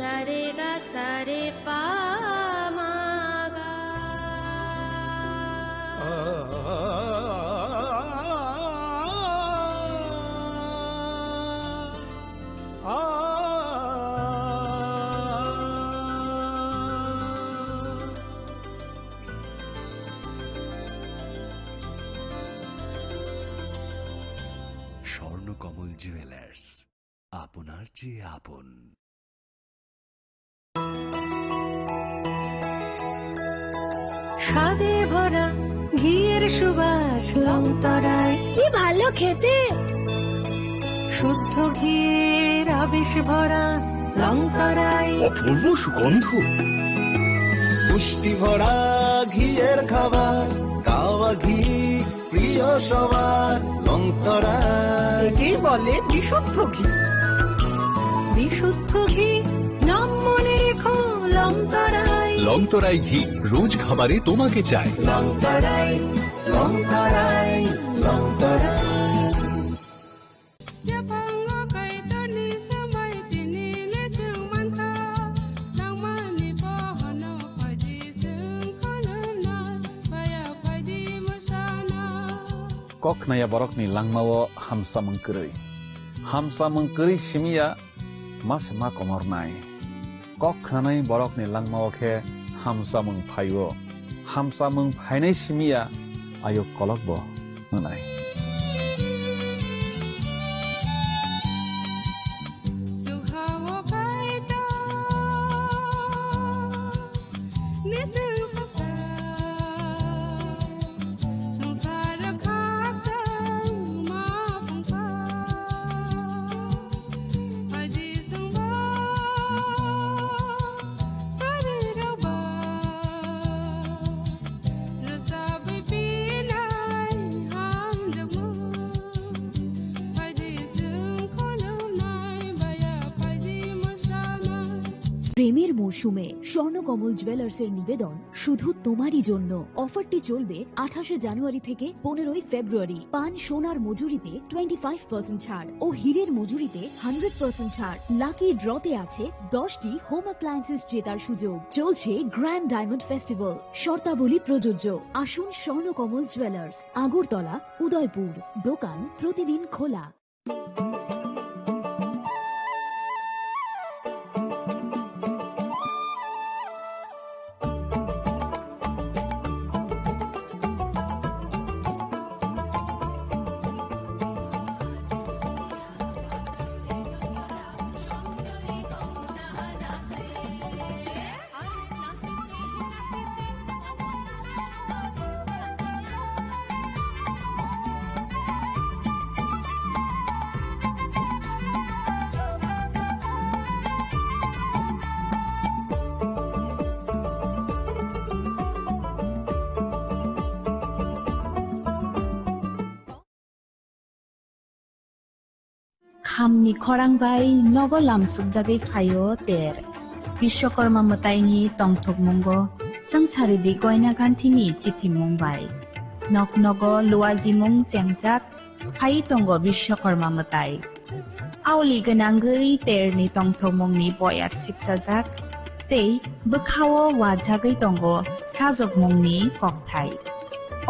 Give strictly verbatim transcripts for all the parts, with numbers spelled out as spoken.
Sare ga sare pa ma ga. Swarnakamal jewellers, আপনার চেয়ে আপন। স্বাদে ভরা ঘিয়ের সুবাস লংতরাই। কি ভালো খেতে। শুদ্ধ ঘিয়ের আবেশ ভরা লংতরাই। অপূর্ব সুগন্ধ। পুষ্টি ভরা ঘিয়ের খাবার, গাওয়া ঘি প্রিয় সবার, লংতরাই। একেই বলে বিশুদ্ধ ঘি। বিশুদ্ধ ঘি, নাম মনে রেখো, লংতরাই। লংতরাই ঘি, রোজ খাবারে তোমাকে চাই। লংতরাই, লংতরাই, লংতরাই। Yaphango Kaitorni swmai tini le chwng mankha, nangmani bohono phaidi chwng khulumnai, baya phaidi mwsana. Kok khnaya borokni langmao hamsamung kwrwi. Hamsamung kwrwi simiya ma se ma komornai. Kok khnanai borokni langmao khe hamsamung phaio. Hamsamung phainai simiya ayuk kolokbo wngnai. প্রেমের মরশুমে স্বর্ণকমল জুয়েলার্সের নিবেদন শুধু তোমারই জন্য। অফারটি চলবে আঠাশে জানুয়ারি থেকে পনেরোই ফেব্রুয়ারি। পান সোনার মজুরিতে টোয়েন্টি ফাইভ পার্সেন্ট ছাড় ও হীরের মজুরিতে হান্ড্রেড পার্সেন্ট ছাড়। লাকি ড্রতে আছে দশটি হোম অ্যাপ্লায়েন্সেস জেতার সুযোগ। চলছে গ্র্যান্ড ডায়মন্ড ফেস্টিভ্যাল, শর্তাবলী প্রযোজ্য। আসুন স্বর্ণকমল জুয়েলার্স, আগরতলা, উদয়পুর। দোকান প্রতিদিন খোলা। Khamni khorang bai nogo lamsukjagwi phaio ter. Bishwakarma mwtaini tongthokmungo swngcharidi Goina Ganthini chithimung bai. Nok nogo luajimung chengjak phai tongo Bishwakarma mwtai. Aoli gwnangwi terni tongthokmungni boyar sipsajak tei bwkhao wajagwi tongo sajokmungni kokthai.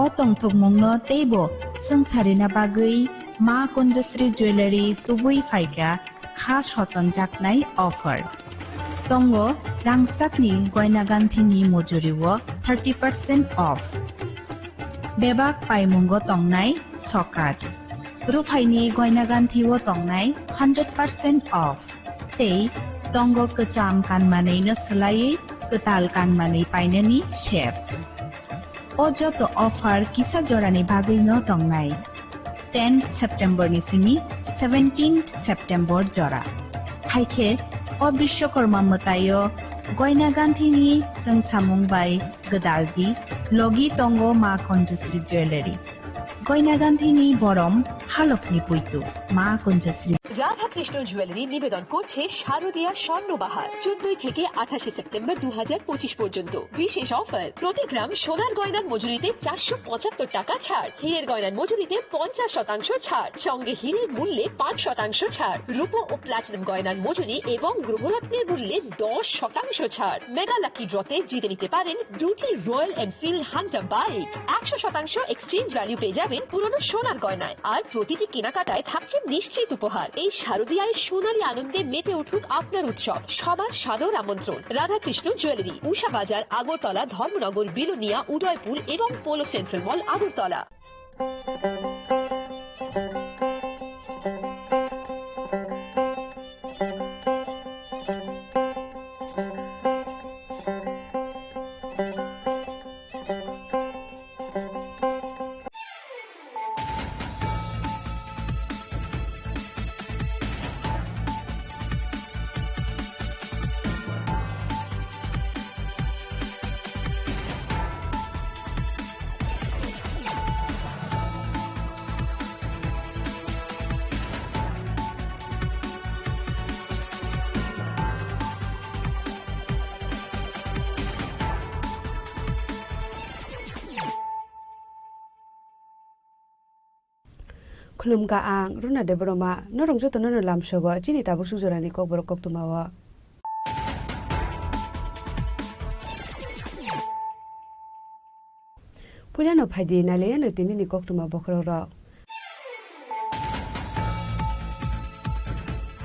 O tongthokmungno teibo swngcharina bagwi Ma Kunjasri Jewellery tubui phaikha kha sotonjaknai offer. Tongo rangchakni Goina Ganthini mujurio thirty percent off. Bebak paimungo tongnai sokat. Ruphaini Goina Ganthio tongnai hundred percent off. Tei tongo kwcham kanmanwino swlaiwi kwtal kanmanwi painani sep. O joto offer kisa jorani bagwino tongnai. Tenth September ni simi seventeenth September jora. Haikhe o Bishwakarma mwtaio Goina Ganthini chwngsamung bai gwdaldi logi tongo Ma Kunjasri Jewellery. Goina Ganthini borom halokni puitu Ma Kunjasri. Radhakrishna jewellery নিবেদন করছে শারদীয়া স্বর্ণবাহার, চোদ্দই থেকে আঠাশে সেপ্টেম্বর দু হাজার পঁচিশ পর্যন্ত। বিশেষ অফার, প্রতি গ্রাম সোনার গয়নার মজুরিতে চারশো পঁচাত্তর টাকা ছাড়, হীরের গয়নার মজুরিতে পঞ্চাশ শতাংশ ছাড়, সঙ্গে হীরের মূল্যে পাঁচ শতাংশ ছাড়, রূপো ও প্লাটিনাম গয়নার মজুরি এবং গ্রহরত্নের মূল্যে দশ শতাংশ ছাড়। মেগা লাকি ড্রতে জিতে নিতে পারেন দুটি রয়্যাল এনফিল্ড হান্টার বাইক, একশো শতাংশ এক্সচেঞ্জ ভ্যালু পেয়ে যাবেন পুরনো সোনার গয়নায়। আর প্রতিটি কেনাকাটায় থাকছে নিশ্চিত উপহার। এই শারদীয়ায় সোনালী আনন্দে মেতে উঠুক আপনার উৎসব। সবার সাদর আমন্ত্রণ। রাধাকৃষ্ণ জুয়েলারি, উষা বাজার, আগরতলা, ধর্মনগর, বিলোনিয়া, উদয়পুর এবং polo central mall, Agartala. Khulumkha ang Runa Debbarma, norok jotono no lamsogo chini tabuk sujorani kokborok koktwmao. Puilano phaidi nailaiyano tinini koktwma bokhorokrok.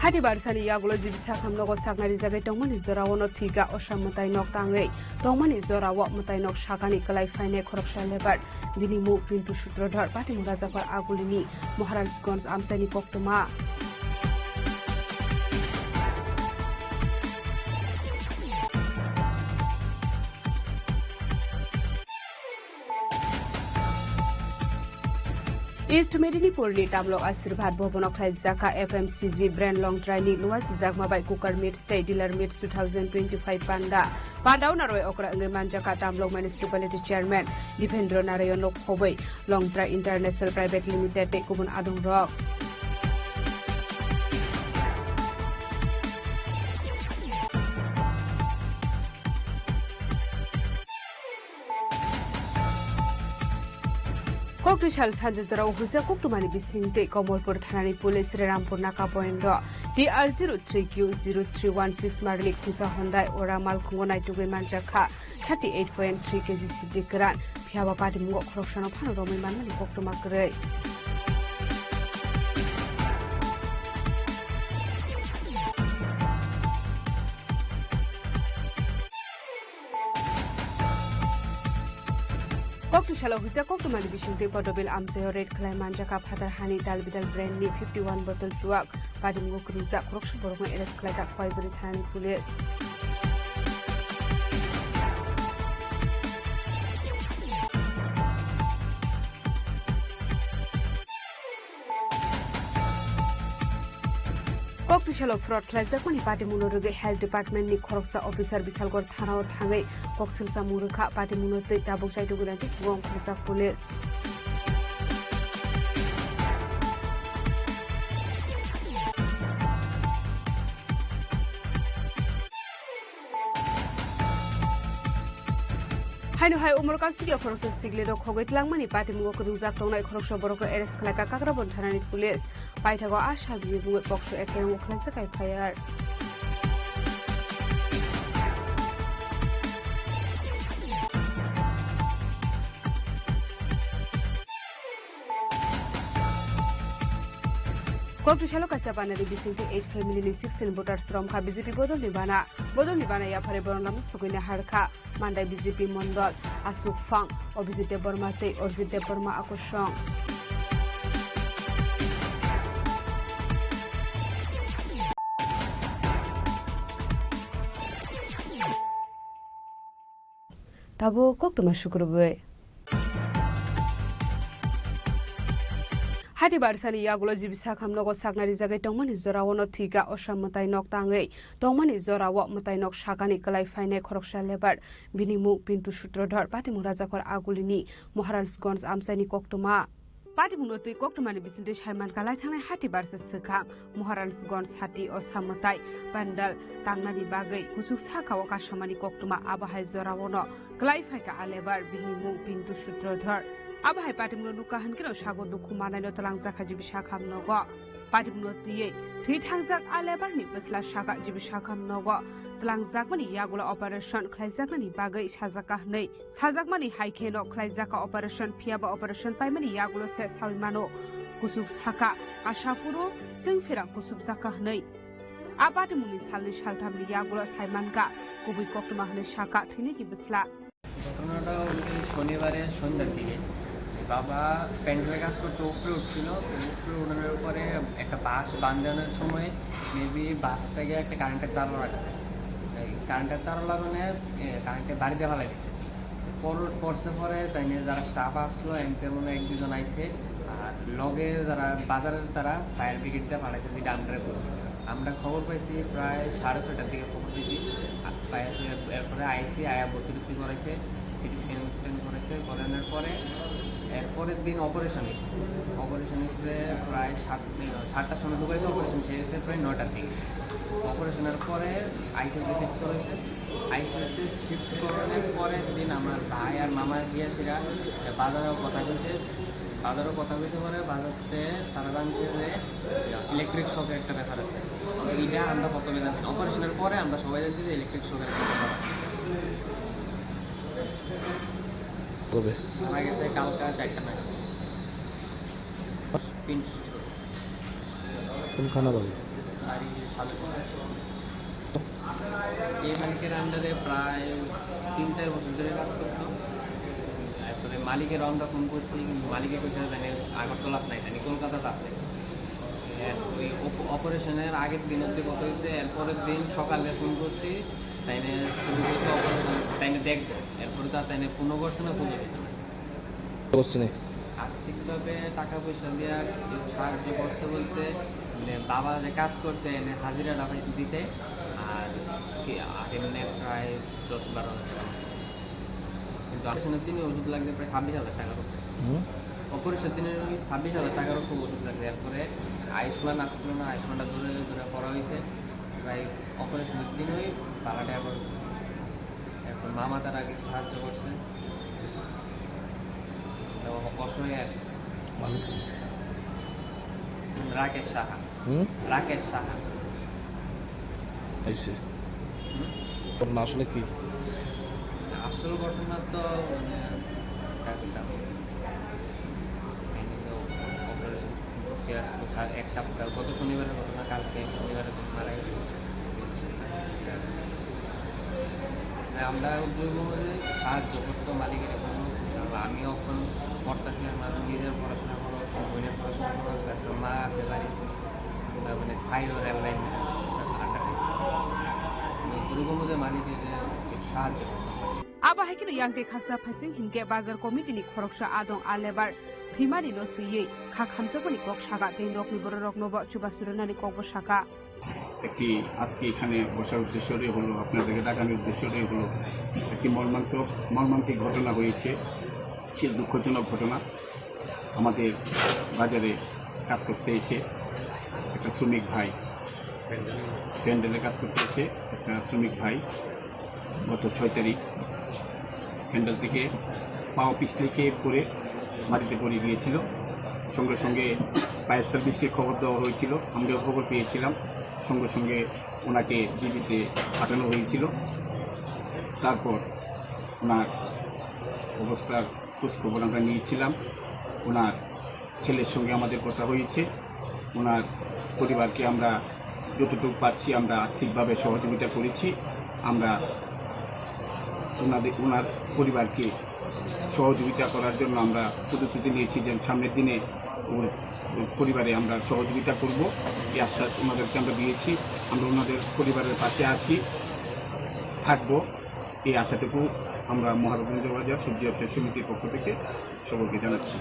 Hati barsani yagulo jibi sakham nogo sakna rijagwi tongmani jorao no thwikha Osa mwtai nok tangwi tongmani jorao mwtai nok sakani kwlai phainai khoroksa lebar. Bini mung Pintu Sutrodhar, patimung Rajakhor Agulini, Maharajganj amchaini koktwma. East Medinipurni Tamlok Ashirbad Bhabono khlaijak kha F M C G brand Longtraini luasijakma bai cooker meets tei dealer meets two thousand twenty-five panda. Pandao narwai okra wngwi manjak kha Tamlok Municipality Chairman Dipendra Narayan no khobwi Longtrai International Private Limited tei kubun adongrok. Kokti sal sanjajorao huja koktwmani bising tei Komolpur thanani police Rerampur naka point o T R zero three Q zero three one six marli khusa Hyundai ora malkhungo naitugwi manjak kha thirty eight point three K G sibri kwran, phiyaba patimungo khoroksano phano romwi manmani koktwma kwrwi. Kokti salo huisa koktwmani bisingtwi Bodobil amchaio raid khlai manjakha phatar hani dalbidal brand ni fifty one bottle chuak. Patimungo kwrwngjak khoroksa borokno arrest khlaikha Khwaibwrwi thanani police. Kokti salo fraud khlaijakmani patimungno rwgwi Health Department ni khoroksa officer Bisalgor thanao thangwi kok silsamung rwkha. Patimungno twi tabuk chaitugwi nai tongkha police. Haino hai Umrangso khoroksa sikle rok khogwi tlangmani patimungo kwrwngjak tongnai khoroksa borokno arrest khlaikha Kakrabon thanani police. Paithago a salbini mungwi pokso ekhe wngwi khlaijak F I R. Kokti salo kaisa banari bisingtwi eight family ni sixteen voters romkha B J P bodolni bana. Bodolni bana yaphare borok lama sugwina harkha. Mandai B J P mondol Asuk Phang, Abhijit Debbarma tei Arjit Debbarma akosong. Tabuk koktwma sukrubwi. Hati barsani yagulo jibi sakham nogo sakna rijagwi tongmani jorao no thwikha Osa mwtai nok tangwi tongmani jorao mwtai nok sakani kwlai phainai khoroksa lebar. Bini mung Pintu Sutrodhar, patimung Rajakhor Agulini, Maharajganj amchaini koktwma. Patimungno twi koktwmani bisingtwi saimankha laithangnai hati barsa swkang Maharajganj hati o samwtai pandal tangnani bagwi kuchuk sakao kasamani koktwma, abo hai joraono kwlai phaikha a lebar, bini mung Pintu Sutrodhor. Abo hai patimungno nukha hwnkhe no sago dukhu manaino twlangjakha jibi sakham nogo. Patimungno twiwi thwi thangjak a lebarni bwsla sakha jibi sakham nogo twlangjakmani yagulo operation khlaijaknani bagwi sajakha hwnwi. Sajakmani hai kheno khlaijak kha operation, phiya ba operation paimani yagulo se saui mano. Kuchuk sakha, Asapuro chwng phirang kuchukjak kha hwnwi. A patimungni salni salthamni yagulo sai mankha, kubui koktwma hwnwi sakha thwinani bwsla. ঘটনাটা হচ্ছে শনিবারে সন্ধ্যার দিকে। বাবা প্যান্ডেলে কাজ করতে উপরে উঠছিল, তো উপরে উঠানোর পরে একটা বাঁশ বাঁধানোর সময় মেবি বাঁশটাকে একটা কারেন্টের তার লাগায়, এই কারেন্টের তার লাগানো, এ, কারেন্টের বাড়িতে ফেলাই দিছে। পর-, পড়ছে পরে তাই নিয়ে যারা স্টাফ আসলো, এনতে মনে হয় এক দুজন আইছে, আর লগে যারা বাজারের তারা ফায়ার ব্রিগেড দিয়ে পাঠাইছে, দুইটা আমরারে করছে। আমরা খবর পাইছি প্রায় সাড়ে ছয়টার দিকে খবর পাইছি। আর পাইছি, এরপরে আইছি, আয়া ভর্তি টর্তি করাইছে, সিটি স্ক্যান ট্যান করাইছে, করানোর পরে এরপরের দিন অপারেশন হয়েছে। অপারেশন হয়েছে প্রায় সাত, সাতটার সময় ঢুকাইছে, অপারেশন শেষ হয়েছে প্রায় নয়টার দিকে। অপারেশনের পরে আইসিইউতে শিফট করা হয়েছে। আইসিইউতে শিফট করানোর পরের দিন আমার ভাই আর মামা গিয়া সেটা বাজারেও কথা কইছে, বাজারেও কথা কইছে পরে বাজারতে তারা জানছে যে ইলেকট্রিক শকের একটা ব্যাপার আছে। তো এটা আমরা প্রথমে জানি, অপারেশনের পরে আমরা সবাই জানছি যে ইলেকট্রিক শকের একটা ব্যাপার আছে। তবে মারা গেছে কালকা চারটা নাগাদ। পিন্টু শ্বশুর। কোনখানে বাড়ি? বাড়ি সালেপুর। এই মালিকের আন্ডারে প্রায় তিন চার বছর ধরে কাজ করতো। তারপরে মালিকের আমরা ফোন করছি, কিন্তু মালিকে কইছে, "তাইনে আগরতলাত নাই, তাইনে কলকাতাত আছে।" এর ওই অপ-, অপারেশনের আগের দিন অব্দি কথা হয়েছে, এরপরের দিন সকালে ফোন করছি, তাইনে শুরু করছে অপারেশন, তাইনে দেখবো। এরপরে তো আর তাইনে ফোনও করছে না, ফোনও দিছে না। করছে না। আর্থিকভাবে টাকা পয়সা দিয়ে সাহায্য করছে বলতে, মানে, বাবা যে কাজ করছে, এনে হাজিরাটা হয়তো দিছে, আর কি, আর এমনি প্রায় দশ বারো হাজার টাকা। কিন্তু অপারেশনের দিনে ওষুধ লাগবে প্রায় ছাব্বিশ হাজার টাকার উপরে। হুম। অপারেশনের দিনে ওই ছাব্বিশ হাজার টাকার উপরে ওষুধ লাগবে। এরপরে আয়ুষ্মান আসলো না, আয়ুষ্মানটা ধরে ধরে করা হয়েছে, প্রায় অপারেশনের দিন ওই বারো টাকা করে। এখন মামা তারা কিছু সাহায্য করছে। তো অসহায় আর কি। মানুষ? রাকেশ সাহা। হুম? রাকেশ সাহা। এই সে। হুম? ঘটনা আসলে কি? আসল ঘটনা তো, মানে, কাকে জানো? এই নিয়ে অপারেশন করতে আসতো, স্যার, এক সপ্তাহ, গত শনিবারের ঘটনা, কালকে শনিবারের ঘটনা, মারা গেছে। আমরা উদ্যোগ অনুযায়ী সাহায্য করতো মালিকের কোনো, কারণ আমি এখন পড়তেছি, আমার নিজের পড়াশোনা খরচ, বোনের পড়াশোনা খরচ, একটা মা আছে বাড়ি, আমরা মানে খাইও রেল লাইন আন্ডারে। উদ্যোগ অনুযায়ী মালিকের সাহায্য করতাম। Abo hai kheno yang tei khaksa phaising hinkhe bazar committee ni khoroksa adong a lebar thwimani no twiwi kha khamjakmani kok saka tei nokni borok rokno bo chubachu rwnani kokbo saka. একটি আজকে এখানে বসার উদ্দেশ্যটাই হলো, আপনাদেরকে ডাকানোর উদ্দেশ্যটাই হলো একটি মর্মান্তিক, মর্মান্তিক ঘটনা হয়েছে। সে দুঃখজনক ঘটনা। আমাদের বাজারে কাজ করতে এসে একটা শ্রমিক ভাই, প্যান্ডেলে কাজ করতে এসে একটা শ্রমিক ভাই গত ছয় তারিখ প্যান্ডেল থেকে পাও পিছলিকে পড়ে মাটিতে পড়ে গিয়েছিল। সঙ্গে সঙ্গে ফায়ার সার্ভিসকে খবর দেওয়া হয়েছিল, আমরাও খবর পেয়েছিলাম। সঙ্গে সঙ্গে ওনাকে জিবিতে পাঠানো হয়েছিল। তারপর ওনার অবস্থার খোঁজ খবর আমরা নিয়েছিলাম। ওনার ছেলের সঙ্গে আমাদের কথা হয়েছে। ওনার পরিবারকে আমরা যতটুকু পারছি আমরা আর্থিকভাবে সহযোগিতা করেছি। আমরা ওনাদের, ওনার পরিবারকে সহযোগিতা করার জন্য আমরা প্রতিশ্রুতি নিয়েছি যে সামনের দিনে ওর পরিবারে আমরা সহযোগিতা করব। এই আশ্বাস ওনাদেরকে আমরা দিয়েছি। আমরা ওনাদের পরিবারের পাশে আছি, থাকব। এই আশাটুকু আমরা মহারাজগঞ্জ বাজার সবজি ব্যবসায়ী সমিতির পক্ষ থেকে সকলকে জানাচ্ছি।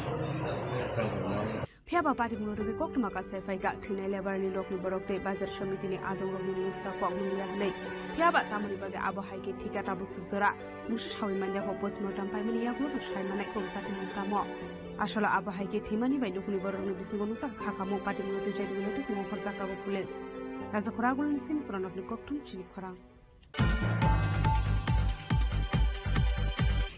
Phiya ba patimungno rwgwi koktwma kasai phaikha thwinai lebar ni lokni borok tei bazar somiti ni adong rokni mungsa kok nungya hwnwi. Phiya ba tamoni bagwi abo hai khe thika tabuk suk jora mungsa sawi manya kho postmortem paimani yagulo no sai manai kok patimung tamo. Asolo abo hai khe thwimani bai nukhungni borokni bisingo nukjak kha kamo patimungno twijai rwgwino tei tongmung horjak abo police. Raja Khoragulni simi Pranabni kokthum chini khorang.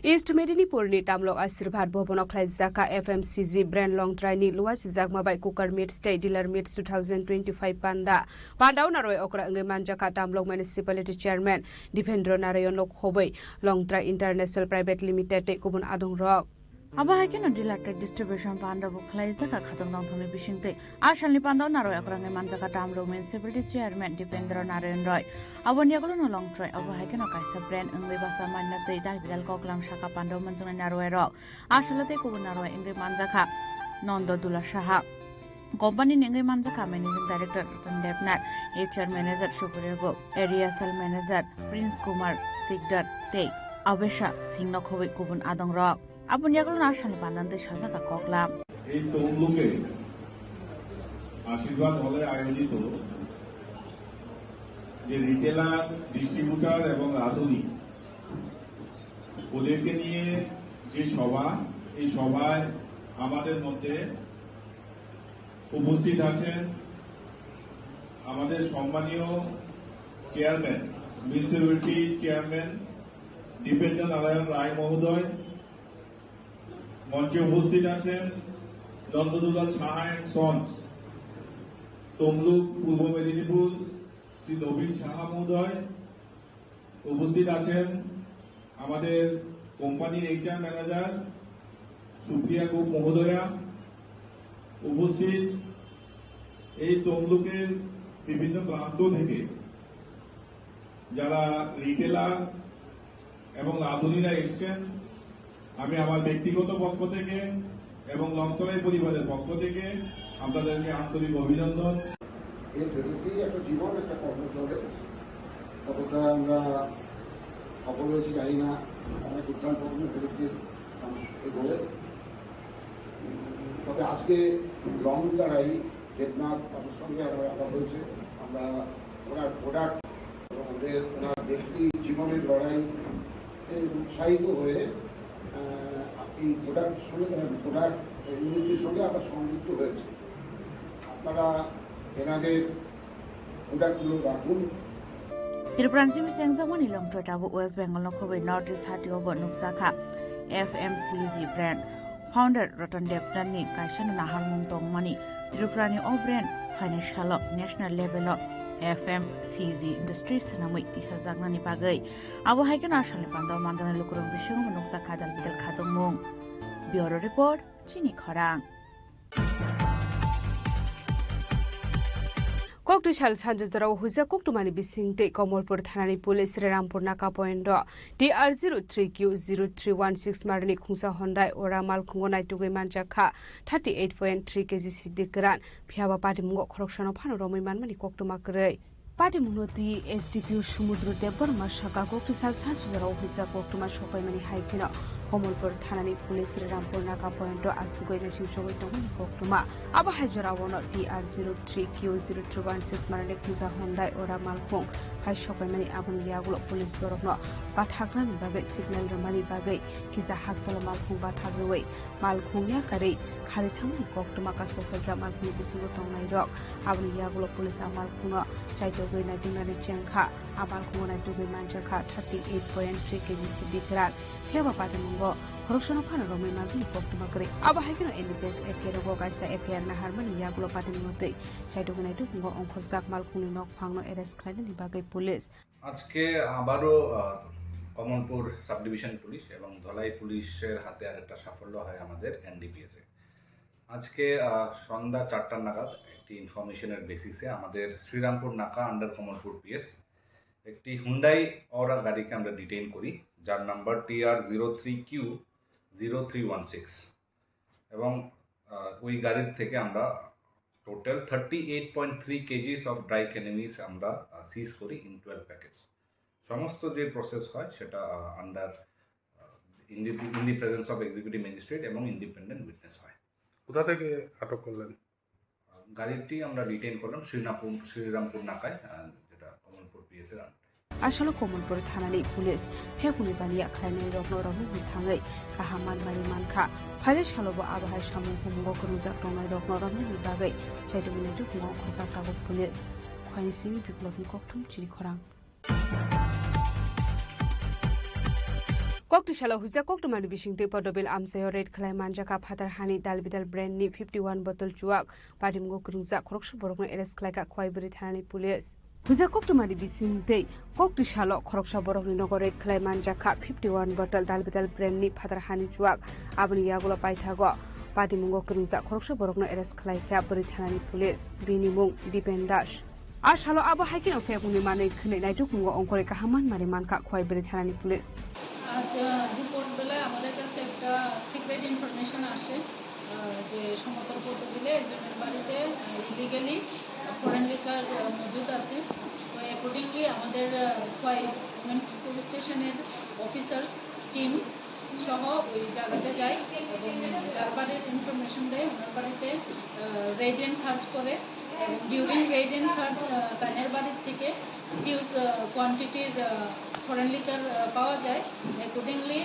East Medinipurni Tamlok Ashirbad Bhabono khlaijak kha F M C G brand Longtraini luachijakma bai Cooker Meats tei Dealer Meats two thousand twenty-five panda. Pandao narwai okra wngwi manjak kha Tamlok Municipality Chairman Dipendra Narayan Lokhobwi, Longtrai International Private Limited tei kubun adongrok. Abo hai kheno dealer tei distribution panda bo khlaijak kha khatong tongthokni bisingtwi. A salni pandao narwai okra wngwi manjak kha Tamlok Municipality Chairman Dipendra Narayan Roy. Aboni yagulono Longtrai abo hai kheno kaisa brand wngwi basa manna twi dal bidal koklam saka pandao manjaknai narwai rok. A salo tei kubun narwai wngwi manjak kha Nondo Dula Saha. Company ni wngwi manjak kha Managing Director Ratan Debnath, H R Manager Supriya Gop, Area Sales Manager Prince Kumar Sikdar tei Abesha Singh Nokhobwi kubun adongrok. Aboni yagulono a salni panda twi sajak kha koklam. এই তমলুকে আশীর্বাদ হলে আয়োজিত যে retailer, distributor এবং রাঁধুনি, ওদেরকে নিয়ে যে সভা, এই সভায় আমাদের মধ্যে উপস্থিত আছেন আমাদের সম্মানীয় চেয়ারম্যান, মিউনিসিপ্যালিটি চেয়ারম্যান দীপেন্দ্র নারায়ণ রায় মহোদয়, মঞ্চে উপস্থিত আছেন নন্দদুলাল সাহা অ্যান্ড সন্স, তমলুক, পূর্ব মেদিনীপুর, শ্রী নবীন সাহা মহোদয়, উপস্থিত আছেন আমাদের কোম্পানির এইচআর ম্যানেজার সুপ্রিয়া গোপ মহোদয়া, উপস্থিত এই তমলুকের বিভিন্ন প্রান্ত থেকে যারা রিটেলার এবং রাঁধুনিরা এসছেন, আমি আমার ব্যক্তিগত পক্ষ থেকে এবং লংতরাই পরিবারের পক্ষ থেকে আপনাদেরকে আন্তরিক অভিনন্দন। এর ভেতর দিয়েই একটা জীবন, একটা কর্ম চলে। কতটা আমরা সফল হয়েছি জানি না, অনেক উত্থান পতনের ভেতর দিয়ে মানুষ এগোয়। উম, তবে আজকে লংতরাই দেবনাথ বাবুর সঙ্গে আমার আলাপ হয়েছে। আমরা ওনার প্রোডাক্ট এবং ওদের, ওনার ব্যক্তি জীবনের লড়াই, এ, উৎসাহিত হয়ে, আহ, এই প্রোডাক্ট সঙ্গে, প্রোডাক্ট ইউনিটির সঙ্গে আমরা সংযুক্ত হয়েছি। আপনারা এনাদের প্রোডাক্টগুলো রাখুন। Tripura ni simi chengjakmani Longtrai tabuk West Bengal no khobwi North East hatio bo nukjakha F M C G brand. Founder Ratan Debnath ni kaisa no naharmung tongmani Tripura ni o brand phainai salo national level o F M C G industry swnamwi tisajaknani bagwi. Abo hai kheno a salni pandao manjaknai lukurok bisingo bo nukjakha dal bidal khatungmung. Bureau Report, Chini Khorang. Kokti sal sanjujorao huijak koktumani bising tei Komolpur thanani police Srirampur Naka point o T R zero three Q zero three one six marni khungsa Hyundai Ora malkhungo naitugwi manjak kha thirty eight point three K G siddi kwran, phiyaba patimungo khoroksano phano romwi manmani koktuma kwrwi. Patimungno twi S D P O Sumudru Debbarma saka kokti sal sanjujorao huijak koktuma sokpaimani hai kheno Komolpur thanani police Srirampur Naka point o asugwi naising sogwi tongmani koktuma. Abo hai jorao no T R zero three Q zero three one six marani khungsa Hyundai Ora malkhung phai sokpaimani, aboni yagulo police borokno bathakrani bagwi signal rwmani bagwi kisa hakchalo malkhung bathak rwui malkhung yakarwi khari thangmani koktuma kasok phaikha malkhungni bisingo tongnairok. Aboni yagulo police a malkhungno chaitogwi naituknani chengkha. A malkhungo naitugwi manjakha thirty eight point three K G siddi kwran. Phiyaba patimungo khoroksano phano romwi manmani koktuma kwrwi. Abo hai kheno N D P S F I R rogo kaisa F I R naharmani yagulo patimungo twi chaitugwi naitukmungo ongkhorjak malkhungni nokphangno arrest khlainani bagwi police. আজকে আবারও আহ, Kamalpur sub division police এবং ধলাই পুলিশের হাতে আরেকটা সাফল্য হয় আমাদের এনডিপিএস এ। আজকে আহ, সন্ধ্যা চারটা নাগাদ একটি ইনফরমেশনের বেসিসে আমাদের শ্রীরামপুর নাকা আন্ডার কমলপুর পিএস একটি হুন্ডাই অরা গাড়িকে আমরা ডিটেইন করি, যার number T R zero three Q zero three one six. এবং আহ, ওই গাড়ির থেকে আমরা total thirty eight point three kgs of dry cannabis আমরা সিজ করি ইন টুয়েলভ প্যাকেটস। সমস্ত যে প্রসেস হয় সেটা under in the presence of executive magistrate এবং ইন্ডিপেন্ডেন্ট উইটনেস হয়। কোথা থেকে আটক করলেন? গাড়িটি আমরা ডিটেইন করলাম শ্রীরামপুর শ্রীরামপুর নাকায়, আহ, যেটা কমলপুর পিএস এর আন্ডারে। Asalo Kamalpur thanani police phekuni baniya khlainairokno romwi mwthangwi kaham manmani mankha. Phailai salobo abo hai samung humungo kwrwngjak tongnairokno romnani bagwi chaitugwi naitukmungo ongkhorjak tabuk police. Khwaini simi Biplobni kokthum chini khorang. Koktwsalo huijak koktwmani bisingtwi Podobil amchaio raid khlai manjakha phatar hani Dalbidal brandni fifty one bottle chuwak. Patimungo kwrwngjak khoroksa borokno arrest khlaikha Khwaibwrwi thanani police. Huijak koktwmani bisingtwi koktwsalo khoroksa borokni nogo raid khlai manjakha fifty one bottle Dalbidal brandni phatar hani chuwak. Aboni yagulo paithago patimungo kwrwngjak khoroksa borokno arrest khlaikha Bwrwi thanani police. Bini mung Dipen Das. A salo abo hai kheno phekuni manwi khwnwi naitukmungo ongkhorwi kaham manmani mankha Khwaibwrwi thanani police. আজ আহ, দুপুরবেলায় আমাদের কাছে একটা secret information আসে, আহ, যে সমতল পদ্মবিলে একজনের বাড়িতে ইলিগালি ফরেন লিকার মজুদ আছে। তো অ্যাকর্ডিংলি আমাদের আহ, খোয়াই উইমেন পুলিশ স্টেশনের অফিসার টিম সহ ওই জায়গাতে যাই এবং যার বাড়ির ইনফরমেশন দেয় ওনার বাড়িতে রেড অ্যান্ড সার্চ করে এবং ডিউরিং রেড অ্যান্ড সার্চ তাদের বাড়ির থেকে হিউজ কোয়ান্টিটির ফরেন লিকার পাওয়া যায়। অ্যাকর্ডিংলি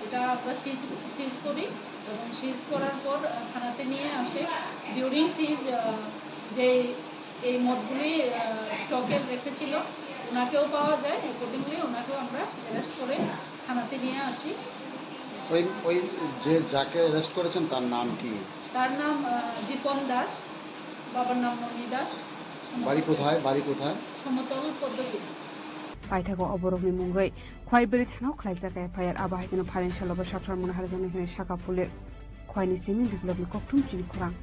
এটা আমরা সিজ সিজ করি এবং সিজ করার পর আহ, থানাতে নিয়ে আসে। ডিউরিং সিজ যে এই মদগুলি স্টকে রেখেছিল ওনাকেও পাওয়া যায়। অ্যাকর্ডিংলি ওনাকেও আমরা অ্যারেস্ট করে থানাতে নিয়ে আসি। ওই ওই যে যাকে অ্যারেস্ট করেছেন তার নাম কি? তার নাম আহ, দীপন দাস, বাবার নাম মণি দাস। বাড়ি কোথায়? বাড়ি কোথায়? সমতল Padmapur. Paithago oborokni mungwi Khwaibwrwi thanao khlaijak F I R, abo hai kheno phaileng salobo sakthar mano harjaknai hwnwi sakha police. Khwaini simi Biplobni kokthum chini khorang.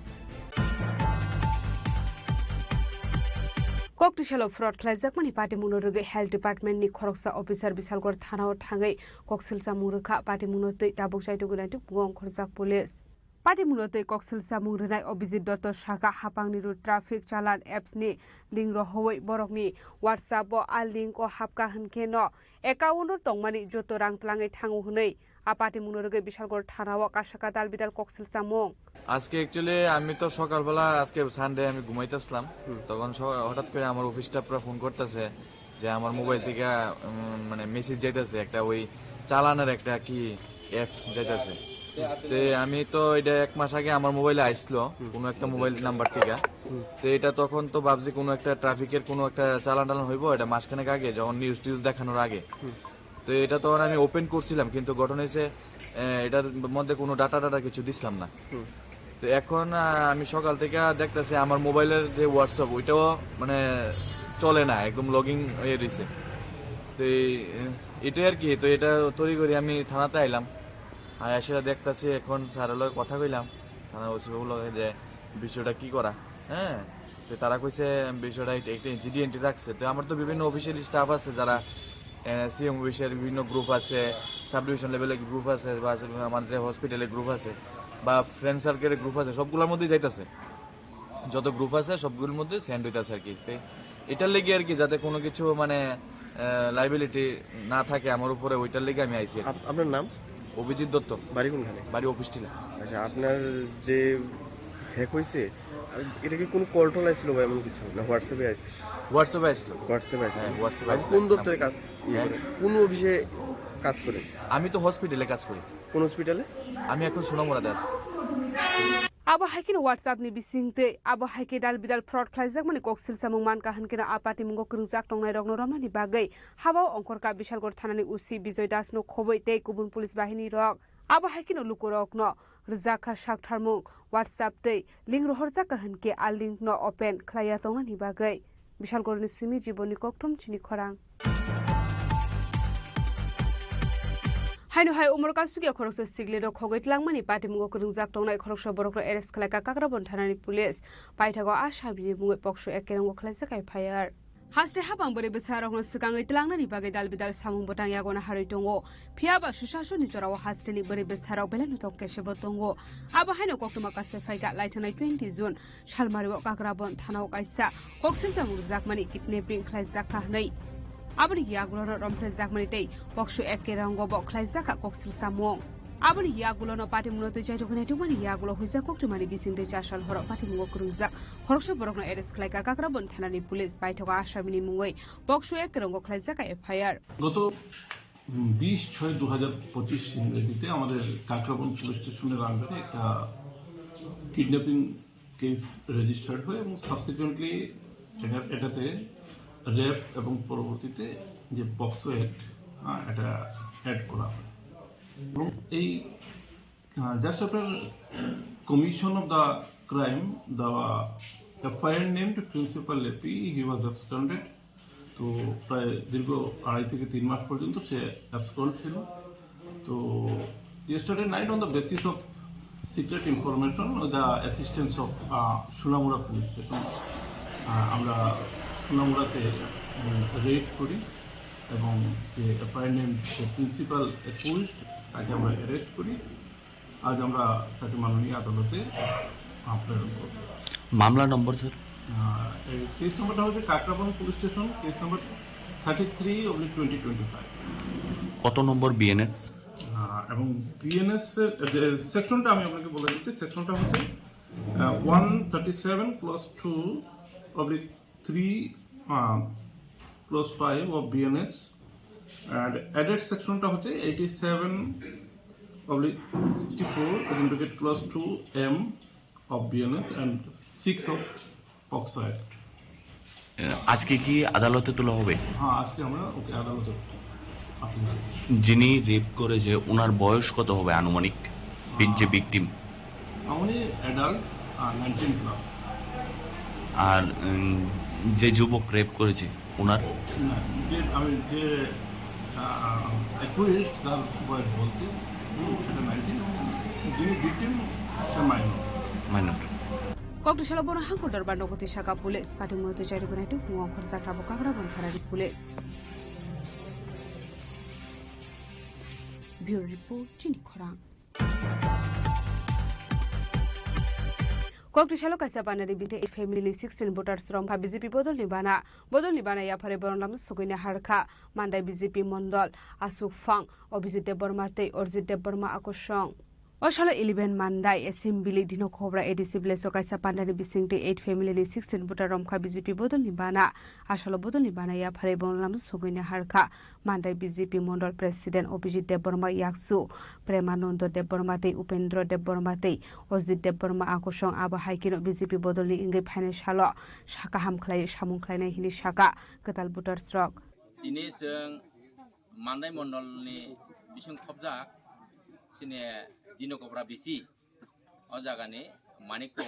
Koktwsalo fraud khlaijakmani patimungno rwgwi Health Department ni khoroksa officer Bisalgor thanao thangwi koksilchamung rwkha. Patimungno twi tabuk chaitugwi naitukmungo ongkhorjak police. Patimungno twi koksilchamung rwnai Abhijit Dotto sakha, hapangni ru traffic challan apps ni link rohorwi borokni WhatsApp o a link o hapkha hwnkhe no account o tongmani joto rang twlangwi thango hwnwi. A patimungno rwgwi Bisalgor thanao kasaka dalbidal koksilchamung. আজকে অ্যাকচুয়ালি আমি তো সকালবেলা, আজকে সানডে, আমি ঘুমাইতেছিলাম। হুম। তখন স-, হঠাৎ করে আমার অফিস স্টাফরা ফোন করতেছে যে আমার মোবাইল থেকে, উম, মানে, মেসেজ যাইতেছে, একটা ওই চালানের একটা কি অ্যাপ যাইতেছে। তে আমি তো এটা এক মাস আগে আমার মোবাইলে আইসলো, হুম। কোনো একটা মোবাইল নাম্বার থেকে। হুম। তো এটা তখন তো ভাবছি কোনো একটা ট্রাফিকের কোনো একটা চালান টালান হইব, এটা মাসখানেক আগে যখন নিউজ টিউজ দেখানোর আগে। হুম। তো এটা তখন আমি ওপেন করছিলাম, কিন্তু ঘটনা হয়েছে, আহ, এটার মধ্যে কোনো ডাটা টাটা কিছু দিছিলাম না। হুম। তো এখন, আহ, আমি সকাল থেকে দেখতেছি আমার মোবাইলের যে WhatsApp, ওইটাও মানে চলে না, একদম লগিং হয়ে রয়েছে। তো এই, আহ, এটাই আর কি। তো এটা তৈরি করি আমি থানাতে আইলাম, আর এসে দেখতেছি এখন স্যারের লগে কথা কইলাম, থানার ওসি বাবুর লগে, যে বিষয়টা কি করা। হ্যাঁ, তো তারা কইছে বিষয়টা একটা, একটা ইনসিডেন্ট রাখছে। তো আমার তো বিভিন্ন অফিসিয়াল স্টাফ আছে, যারা সিএম অফিসের বিভিন্ন গ্রুপ আছে, সাব ডিভিশন লেভেলের গ্রুপ আছে, বা আছে আমার যে হসপিটালের গ্রুপ আছে, বা ফ্রেন্ড সার্কেলের গ্রুপ আছে, সবগুলোর মধ্যেই যাইতেছে। যত গ্রুপ আছে সবগুলোর মধ্যে সেন্ড হইতেছে আর কি। তো এটার লেগে আর কি, যাতে কোনো কিছু মানে লাইবিলিটি না থাকে আমার উপরে, ওইটার লেগে আমি আইছি আর কি। আপ-, আপনার নাম? অভিজিৎ দত্ত। বাড়ি কোনখানে? বাড়ি অফিস টিলা। আচ্ছা, আপনার যে হ্যাক হয়েছে, এটা কি কোনো কল টল আসছিল বা এমন কিছু, না হোয়াটসঅ্যাপে আসছে? হোয়াটসঅ্যাপে আসছিল। হোয়াটসঅ্যাপে আসছে। হ্যাঁ, হোয়াটসঅ্যাপে আপনি আসছিল। কোন দপ্তরে কাজ, ইয়ে হ্যাঁ। করেন? কোন অফিসে কাজ করেন? আমি তো হসপিটালে কাজ করি। কোন হসপিটালে? আমি এখন সোনামুড়াতে আছি। Abo hai kheno WhatsApp ni bising tei abo hai khe dal bidal fraud khlaijakmani kok silsamung mankha hwn kheno a patimungo kwrwngjak tongnairokno romnani bagwi habao ongkhorkha Bishalgarh thanani O C Bijoy Das no khobwi tei kubun police bahini rok. Abo hai kheno lukurokno rwjakha saktharmung WhatsApp tei link rohorjakha hwn khe a link no open khlaiya tongnani bagwi. Bishalgarh ni simi Jibon ni kokthum chini khorang. Haino hai umor kasugya khoroksa siklero khogwi tlangmani patimungo kwrwngjak tongnai khoroksa borokno arrest khlaikha Kakrabon thanani police. Paithago a sabini mungwi pokso ek kerongo khlaijak F I R. Haste hapang bwrwi bwsarokno swkangwi tlangnani bagwi dal bidal samung bwtang yago naharwi tongo. Phiya ba swsasoni jorao hasteni bwrwi bwsarok belai no tong kesebo tongo. Abo haino koktwma kasai phaikha laithangnai twenty June salmario Kakrabon thanao kaisa kok silsamung rwjakmani kidnapping khlaijakha hwnwi. Aboni yagulo romphrejakmani tei pokso ek kerongo bo khlaijakha kok silsamung. Aboni yagulono patimungno twi chaitoknai tongmani yagulo huijak koktwmani bisingtwi chasal horo patimung kwrwngjak khoroksa borokno arrest khlaikha Kakrabon thanani police. Paithogo asamini mungwi POCSO Act-o khlaijak F I R. গত বিশ ছয় দু হাজার পঁচিশ ইংরেজিতে আমাদের কাকরাবন পুলিশ স্টেশনের আন্ডারে একটা কিডন্যাপিং কেস রেজিস্টার্ড হয় এবং সাবসিকুয়েন্টলি এটাতে রেপ এবং পরবর্তীতে যে পক্সো অ্যাক্ট, হ্যাঁ, এটা অ্যাড করা হয়। এবং এই, আহ, just after commission of the crime, the F I R named Principal Lepi, he was absconded. তো প্রায় দীর্ঘ আড়াই থেকে তিন মাস পর্যন্ত সে অ্যাবসকন্ড ছিল। তো yesterday night, on the basis of secret information, with the assistance of, uh, Sonamura police station, uh, আমরা সোনামুড়াতে, উম, রেড করি এবং যে F I R named যে প্রিন্সিপাল অ্যাকিউজড, তাকে আমরা অ্যারেস্ট করি। আজ আমরা তাকে মাননীয় আদালতে, আহ, প্রেরণ করব। মামলা নম্বর, স্যার? আহ, এই কেস নম্বরটা হচ্ছে Kakraban police station, case number thirty three oblique twenty twenty five. কত নম্বর বিএনএস? আহ, এবং বিএনএস এর যে সেকশনটা আমি আপনাকে বলে দিচ্ছি, সেকশনটা হচ্ছে, uh, one thirty seven clause two oblique three, uh, clause five of BNS, and added সেকশনটা হচ্ছে eighty seven oblique sixty four, bracket clause two M of BNS and six of POCSO act. Uh, আজকে কি আদালতে তোলা হবে? হ্যাঁ, আজকে আমরা ওকে আদালতে পাঠিয়ে দেব। যিনি রেপ করেছে, ওনার বয়স কত হবে আনুমানিক? বি-, যে আহ, ভিকটিম? উনি অ্যাডাল্ট, আহ, নাইনটিন প্লাস। আর, উম, যে যুবক রেপ করেছে, ওনার? না, যে আমি যে, আহ, অ্যাকিউজড, তার বয়স বলছি, হুম, সেটা নাইনটিন, এবং যিনি ভিকটিম, সে minor. Minor. Kokdisalo bono hangko dorbar nogo twi saka police, patimungno twi chairwi gwnai twi phungo ongkhorjak tabuk Kakrabon thanani police. Bureau report, chini khorang. Kokdisalo kaisa banari binte eight family ni sixteen voters romkha B J P bodolni bana. Bodolni bana yapharwi borok lamsa sogwini harkha Mandai B J P mondol Asuk Phang, Abhijit Debbarma tei Arjit Debbarma akosong. O salo eleven Mandai Assembly Dino Khobra A D C village o kaisa pandani bisingtwi eight family ni sixteen voter romkha B J P bodolni bana. Asalo bodolni bana yapharwi borok lamsa sogwini harkha Mandai B J P Mondol President Abhijit Debbarma, Yaksu Premanando Debbarma tei Upendra Debbarma tei Ajit Debbarma akosong. Abo hai kheno B J P bodolni wngwi phainai salo sa kaham khlai samung khlainai hinwi saka kwtal voters rok. Tini chwng Mandai Mondolni bising khobjak chini Dino Kobra B C. O jagani Manikpur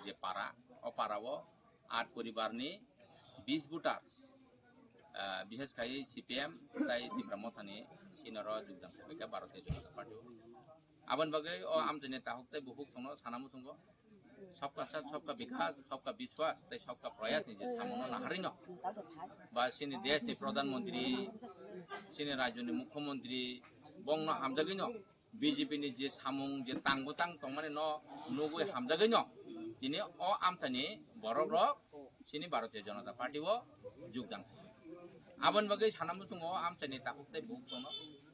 je para, o para o aat poribarni bis voter, ah, bishes khai C P M tai Tipra Mothani sinoro jogdan khaikha Bharatiya Janata Party o. Aboni bagwi o amchaini tahuk tei bukhuk songno sana muchungo, sabka saath, sabka bikas, sabka biswas tei sabka prayas ni je samungo naharino ba chini desh ni Pradhan Mantri, chini rajyo ni Mukhyamantri bongno hamjagwino B J P ni je samung je tang bwtang tongmani no nugwi hamjagwino tini o amchaini borok rok chini Bharatiya Janata Party o jogdan khaio. Aboni bagwi sana muchungo o amchaini takhuk tei bukhuk tongno.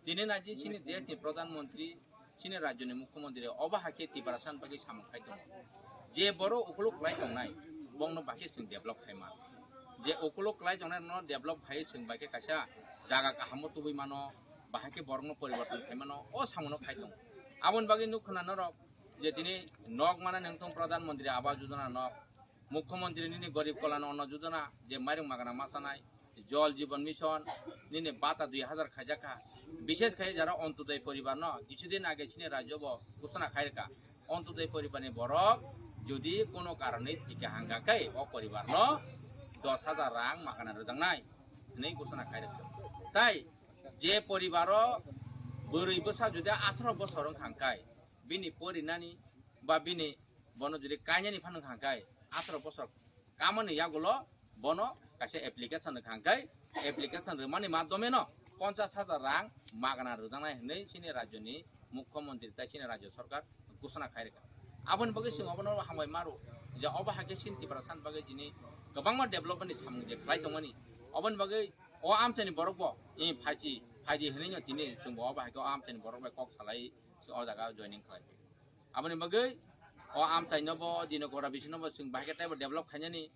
Tini naji chini desh ni Pradhan Mantri, chini rajyo ni Mukhyamantri obo hai khe Tiprasa ni bagwi samung khai tongo. Je borok ukuluk khlai tongnai, bongno bahai khe chwng develop khai man. Je ukuluk khlai tongnai no develop khai chwng bahai khe kaisa jaga kahamo tubui mano, bahai khe borokno poriborton khai mano, o samungo khai tongo. Aboni bagwi nuk khna norok je tini nok mana nangtong Pradhan Mantri Awas Yojana nok, Mukhyamantri nini Garib Kalyan Anna Yojana, je mairung magana ma chanai, Jal Jeevan Mission, nini bata dui hajar khaijak kha. Bishes khai jara Antyodoi poribar no, kichudin age chini rajyo bo ghosona khai rwkha. Antyodoi poribar ni borok jodi kono karonwi thika hangka khe o poribar no dos hajar rang magana rwjaknai hinwi ghosona khai rwkha. Tai je poribaro bwrwi bwsa jodi atharo bosor wngkha hwnkhe, bini porinani ba bini bono jodi kainani phano wngkha hwnkhe, atharo bosor kamani yagulo bono kaisa application rwkha hwnkhe, application rwmani madhyomeno ponchash hajar rang magana rwjaknai hinwi chini rajyoni Mukhyamantri tai chini rajyo sarkar ghosona khai rwkha. Aboni bagwi chwng obono hambai maro je obo hai khe chini Tiprasa ni bagwi tini kwbangma development ni samung je khlai tongmani, oboni bagwi o amchaini borok bo, eh, phaidi, phaidi hinwi no tini chwngbo obo hai khe o amchaini borok bai kok salai o jaga joining khlai. Aboni bagwi o amchaino bo dino gora bisino bo chwng bahai khe teibo develop khainani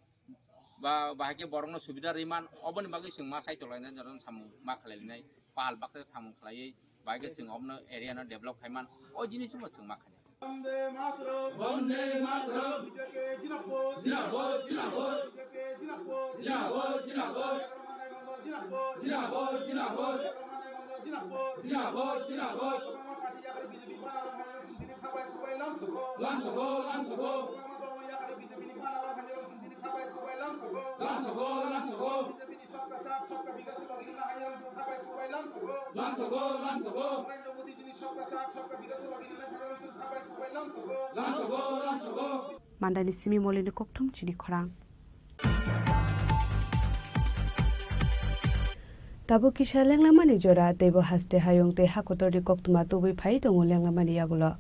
ba bahai khe borokno subida rwman, oboni bagwi chwng ma sai tonglainai, jotono samung ma khlailainai, pal baksa samung khlaiwi bahai khe chwng obono area no develop khaiman, o jinis bo chwng ma khainai. Bande Mataram. Bande Mataram. B J P zindabad. Zindabad, zindabad. B J P zindabad. Zindabad, zindabad. Zindabad, zindabad. Zindabad, zindabad. Zindabad, zindabad. Chwbangma party yakarwi B J P banner rok manwi rok chwng tini kha bai khuk bai lamsogo. Lamsogo, lamsogo. Chwbangma dol no yakarwi B J P ni banner rok manwi rok chwng tini kha bai khuk bai lamsogo. Lamsogo, lamsogo. B J P ni sabka saath, sabka vikas logi rwna hai rok chwng kha bai khuk bai lamsogo. Lamsogo, lamsogo. Narendra Modi ji ni sabka saath, sabka vikas logi rwna hai rok chwng kha bai khuk bai lamsogo. Lamsogo, lamsogo. Mandani simi molini kokthum chini khorang. Tabuk kisa lenglamani jora, teibo haste hayung tei hakotorni koktwma tubui phai tongo lenglamani yagulo.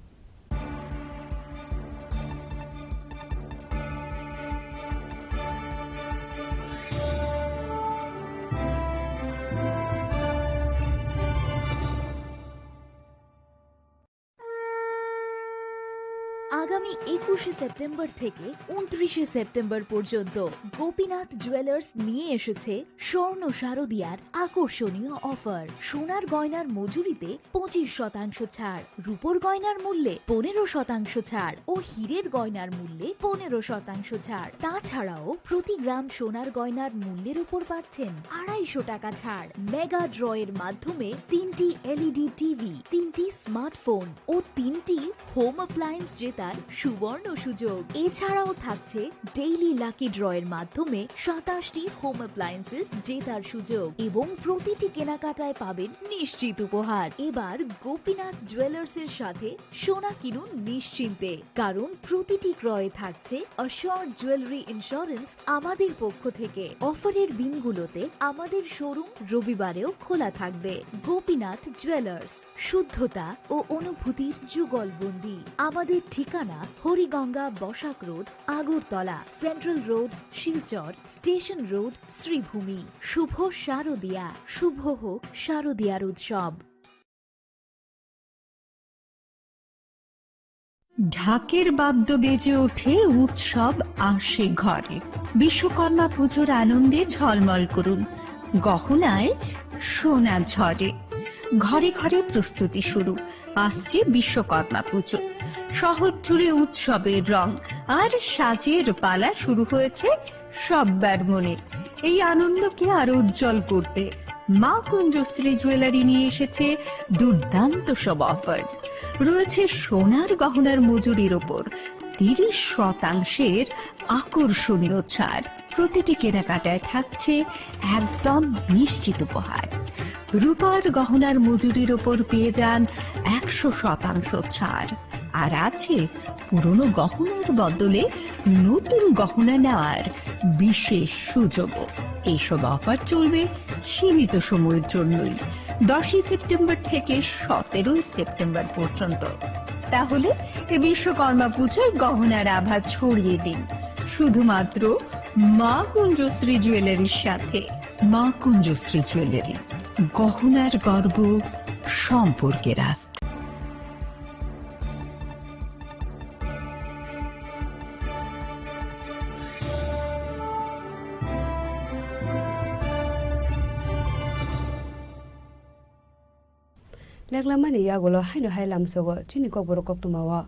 আগামী একুশে সেপ্টেম্বর থেকে ঊনত্রিশে সেপ্টেম্বর পর্যন্ত গোপীনাথ জুয়েলার্স নিয়ে এসেছে স্বর্ণ শারদিয়ার আকর্ষণীয় অফার। সোনার গয়নার মজুরিতে পঁচিশ শতাংশ ছাড়, রূপোর গয়নার মূল্যে পনেরো শতাংশ ছাড় ও হীরের গয়নার মূল্যে পনেরো শতাংশ ছাড়। তাছাড়াও প্রতি গ্রাম সোনার গয়নার মূল্যের উপর পাচ্ছেন আড়াইশো টাকা ছাড়। মেগা ড্রয়ের মাধ্যমে তিনটি এলইডি টিভি, তিনটি স্মার্টফোন ও তিনটি হোম অ্যাপ্লায়েন্স জেতার সুবর্ণ সুযোগ। এছাড়াও থাকছে ডেইলি লাকি ড্রয়ের মাধ্যমে সাতাশটি হোম অ্যাপ্লায়েন্সেস জেতার সুযোগ এবং প্রতিটি কেনাকাটায় পাবেন নিশ্চিত উপহার। এবার গোপীনাথ জুয়েলার্সের সাথে সোনা কিনুন নিশ্চিন্তে, কারণ প্রতিটি ক্রয়ে থাকছে অ্যাসিওরড জুয়েলারি ইন্স্যুরেন্স আমাদের পক্ষ থেকে। অফারের দিনগুলোতে আমাদের শোরুম রবিবারেও খোলা থাকবে। গোপীনাথ জুয়েলার্স, শুদ্ধতা ও অনুভূতির যুগলবন্দি। আমাদের ঠিকানা Hariganga Basak road, Agartala, central road, Silchar, station road, Sribhumi. শুভ শারদিয়া, শুভ হোক শারদিয়ার উৎসব। ঢাকের বাদ্য বেজে ওঠে, উৎসব আসে ঘরে। বিশ্বকর্মা পুজোর আনন্দে ঝলমল করুন, গহনায় সোনা ঝরে। ঘরে ঘরে প্রস্তুতি শুরু, আসছে বিশ্বকর্মা পুজো। শহর জুড়ে উৎসবের রং, আর সাজের পালা শুরু হয়েছে সব্বার মনে। এই আনন্দকে আরো উজ্জ্বল করতে মা কুঞ্জশ্রী জুয়েলারি নিয়ে এসেছে দুর্দান্ত সব অফার। রয়েছে সোনার গহনার মজুরির ওপর তিরিশ শতাংশের আকর্ষণীয় ছাড়। প্রতিটি কেনাকাটায় থাকছে একদম নিশ্চিত উপহার। রূপার গহনার মজুরির ওপর পেয়ে যান একশো শতাংশ ছাড়। আর আছে পুরনো গহনার বদলে নতুন গহনা নেওয়ার বিশেষ সুযোগও। এইসব অফার চলবে সীমিত সময়ের জন্যই, দশই সেপ্টেম্বর থেকে সতেরোই সেপ্টেম্বর পর্যন্ত। তাহলে এ বিশ্বকর্মা পুজোয় গহনার আভা ছড়িয়ে দিন শুধুমাত্র মা কুঞ্জশ্রী জুয়েলারির সাথে। মা কুঞ্জশ্রী জুয়েলারি, গহনার গর্ব, সম্পর্কের আস্থা। Leklamani yagulo haino hai lamsogo chini kokborok koktwmao.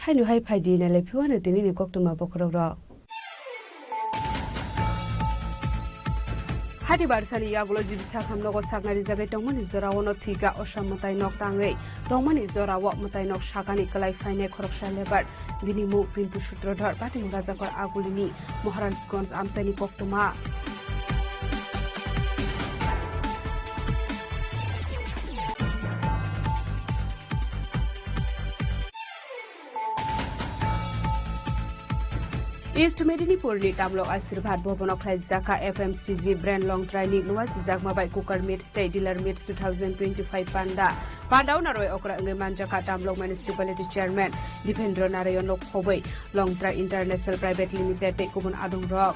Haino hai phaidi nailai phiwano tinini koktwma bokhorokrok. Haiti barsani yagulo G B sakham nogo sakna rijagwi tongmani jorao no thwika Osa mwtai nok tangwi tongmani jorao mwtai nok sakani kwlai phainai khoroksa lebar. Bini mung Pintu Sutrodhor, Pating Rajakor Agulini, Maharajganj amchaini koktwma. East Medinipur ni Tamlok Ashirbad Bhavan o khlaijak kha F M C G brand Longtrai ni nua sijakma bai cooker meets tei dealer meets two thousand twenty-five panda. Panda o narwai okra wngwi manjak kha Tamlok Municipality Chairman Dipendra Narayan no khobwi Longtrai International Private Limited tei kubun adong rok.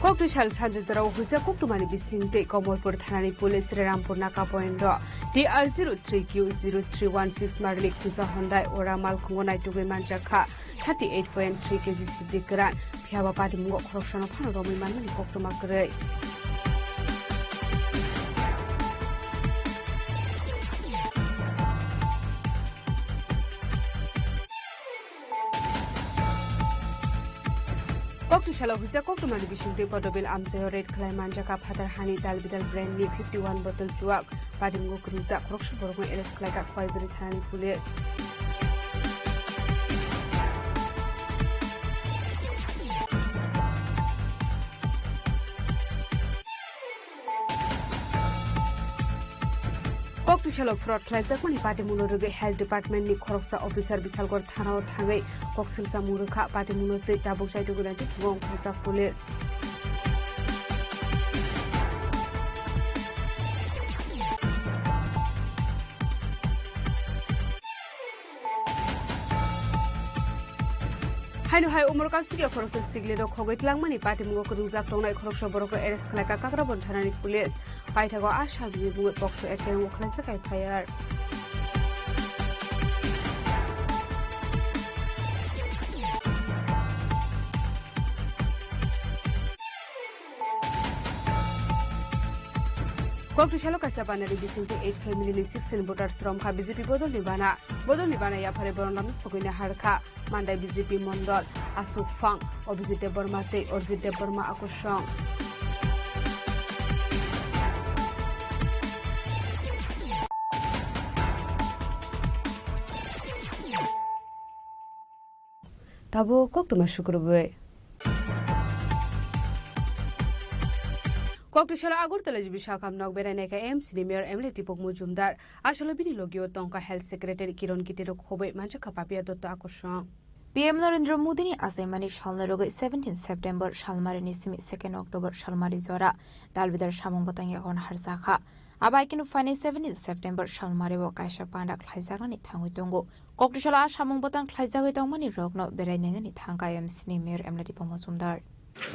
Kokti sal sanjwk jorao huisa koktwmani bisingtwi Komolpur thanani police Rerampur naka point o T R zero three Q zero three one six marlik huisa Hyundai Ora malkhungo naitugwi manjakha thirty eight point three K G sibri kwran. Phiyaba patimungo khoroksano phano romwi manmani koktwma kwrwi. Kokti salo huisa koktwmani bisingtwi Bodobil amchaio raid khlai manjakha phatar hani dalbidal brand ni fifty one bottle chuak. Patimungo kwrwngjak khoroksa borokno arrest khlaikha Khwaibwrwi thanani police. Kokti salo fraud khlaijakmani patimungno rwgwi Health Department ni khoroksa officer Bisalgor thana o thangwi koksilsa mung rwkha. Patimungno twi tabuk chaitugwi naitwi thugo wngkha police. Haino hai umor kasukya khoroksa sikli rok khogwi tlangmani patimungo kwrwngjak tongnai khoroksa borokno arrest khlaikha Kakrabon thanani police. Paithago a sabini bungwi pokso F I R o khlaijak F I R. Kokti salo kaisa banari bisingtwi eight family ni sixteen voters romkha B J P bodolni bana. Bodolni bana yaphare boron lamno sogwina harkha. Mandai B J P mondol Asuk Phang, Abhijit Debbarma tei Arjit Debbarma akosong. Tabo koktwma sukrubwi. Kokti salo Agartala G B Sakham nok berai naikha M C ni mayor M L A Deepak Majumdar. Asalo bini logio tongkha Health Secretary Kiron Gite rok khobwi manjakha Papiya Dotto akosong. P M Narendra Modi ni achaimani salni rwgwi seventeen September salmari ni simi second October salmari jora dalbidal samung bwtang yagon harjakha. Abai kunu phainai seventeen September salmari o kaisa panda khlaijaknani thangwi tongo. Kokti salo a samung bwtang khlaijagwi tongmani rokno berai nainani thangkha M C ni mayor M L A Deepak Majumdar.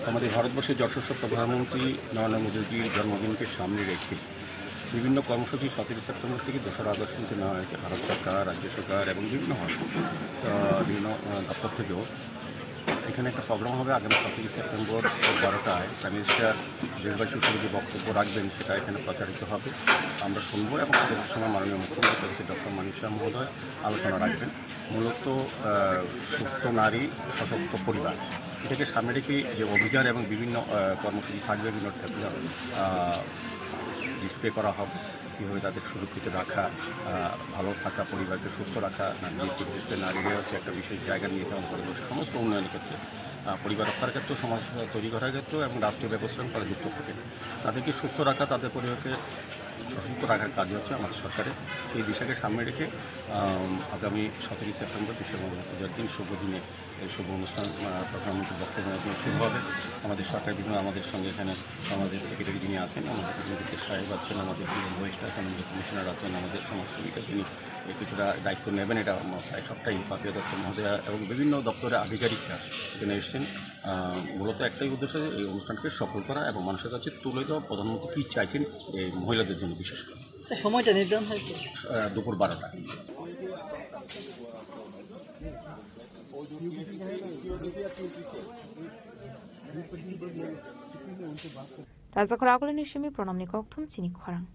আমাদের ভারতবর্ষের যশস্বী প্রধানমন্ত্রী নরেন্দ্র মোদীজির জন্মদিনকে সামনে রেখে বিভিন্ন কর্মসূচি সতেরোই সেপ্টেম্বর থেকে দোসরা আগস্ট পর্যন্ত নেওয়া হয়েছে ভারত সরকার, রাজ্য সরকার এবং বিভিন্ন হস-, আহ, বিভিন্ন, আহ, দপ্তর থেকেও। এখানে একটা প্রোগ্রাম হবে আগামী সতেরোই সেপ্টেম্বর বারোটায়। প্রাইম মিনিস্টার দেশবাসীর উদ্দেশ্যে যে বক্তব্য রাখবেন, সেটা এখানে প্রচারিত হবে, আমরা শুনবো এবং পরবর্তী সময় মাননীয় মুখ্যমন্ত্রী প্রফেসর ডক্টর মানিক সাহা মহোদয় আলোচনা রাখবেন। মূলত, আহ, সুস্থ নারী, সশক্ত পরিবার, এটাকে সামনে রেখে যে অভিযান এবং বিভিন্ন, আহ, কর্মসূচি থাকবে, বিভিন্ন, আহ, ডিসপ্লে করা হবে, কীভাবে তাদের সুরক্ষিত রাখা, আহ, ভালো থাকা, পরিবারকে সুস্থ রাখা, নারী নেতৃত্বে নারীরা হচ্ছে একটা বিশেষ জায়গা নিয়েছে আমাদের পরিবারের সমস্ত উন্নয়নের ক্ষেত্রে, আহ, পরিবার রক্ষার ক্ষেত্রেও, সমাজ তৈরি করার ক্ষেত্রেও এবং রাষ্ট্রীয় ব্যবস্থাপনার যুক্ত থাকে। তাদেরকে সুস্থ রাখা, তাদের পরিবারকে সশক্ত রাখার কাজ হচ্ছে আমাদের সরকারের। এই বিষয়কে সামনে রেখে, আম, আগামী সতেরোই সেপ্টেম্বর বিশ্বকর্মা পূজার দিন, শুভ দিনে এই শুভ অনুষ্ঠান, আহ, প্রধানমন্ত্রীর বক্তব্যের মাধ্যমে শুরু হবে। আমাদের সরকার বিভিন্ন, আমাদের সঙ্গে এখানে আমাদের সেক্রেটারি যিনি আছেন, আমাদের যিনি সাহেব আছেন, আমাদের যিনি ওয়েস্ট আছেন, আমাদের কমিশনার আছেন, আমাদের সমাজসেবিকা যিনি এই কিছুটা দায়িত্ব নেবেন, এটা আমার প্রায় সবটাই পাপিয়া দত্ত মহোদয়া এবং বিভিন্ন দপ্তরের আধিকারিকরা এখানে এসেছেন। আহ, মূলত একটাই উদ্দেশ্য, এই অনুষ্ঠানকে সফল করা এবং মানুষের কাছে তুলে দেওয়া প্রধানমন্ত্রী কী চাইছেন এই মহিলাদের জন্য বিশেষ করে। তা সময়টা নির্ধারণ হয়েছে? আহ, দুপুর বারোটা। Rajakhor Akulini simi pranamni kokthum chini khorang.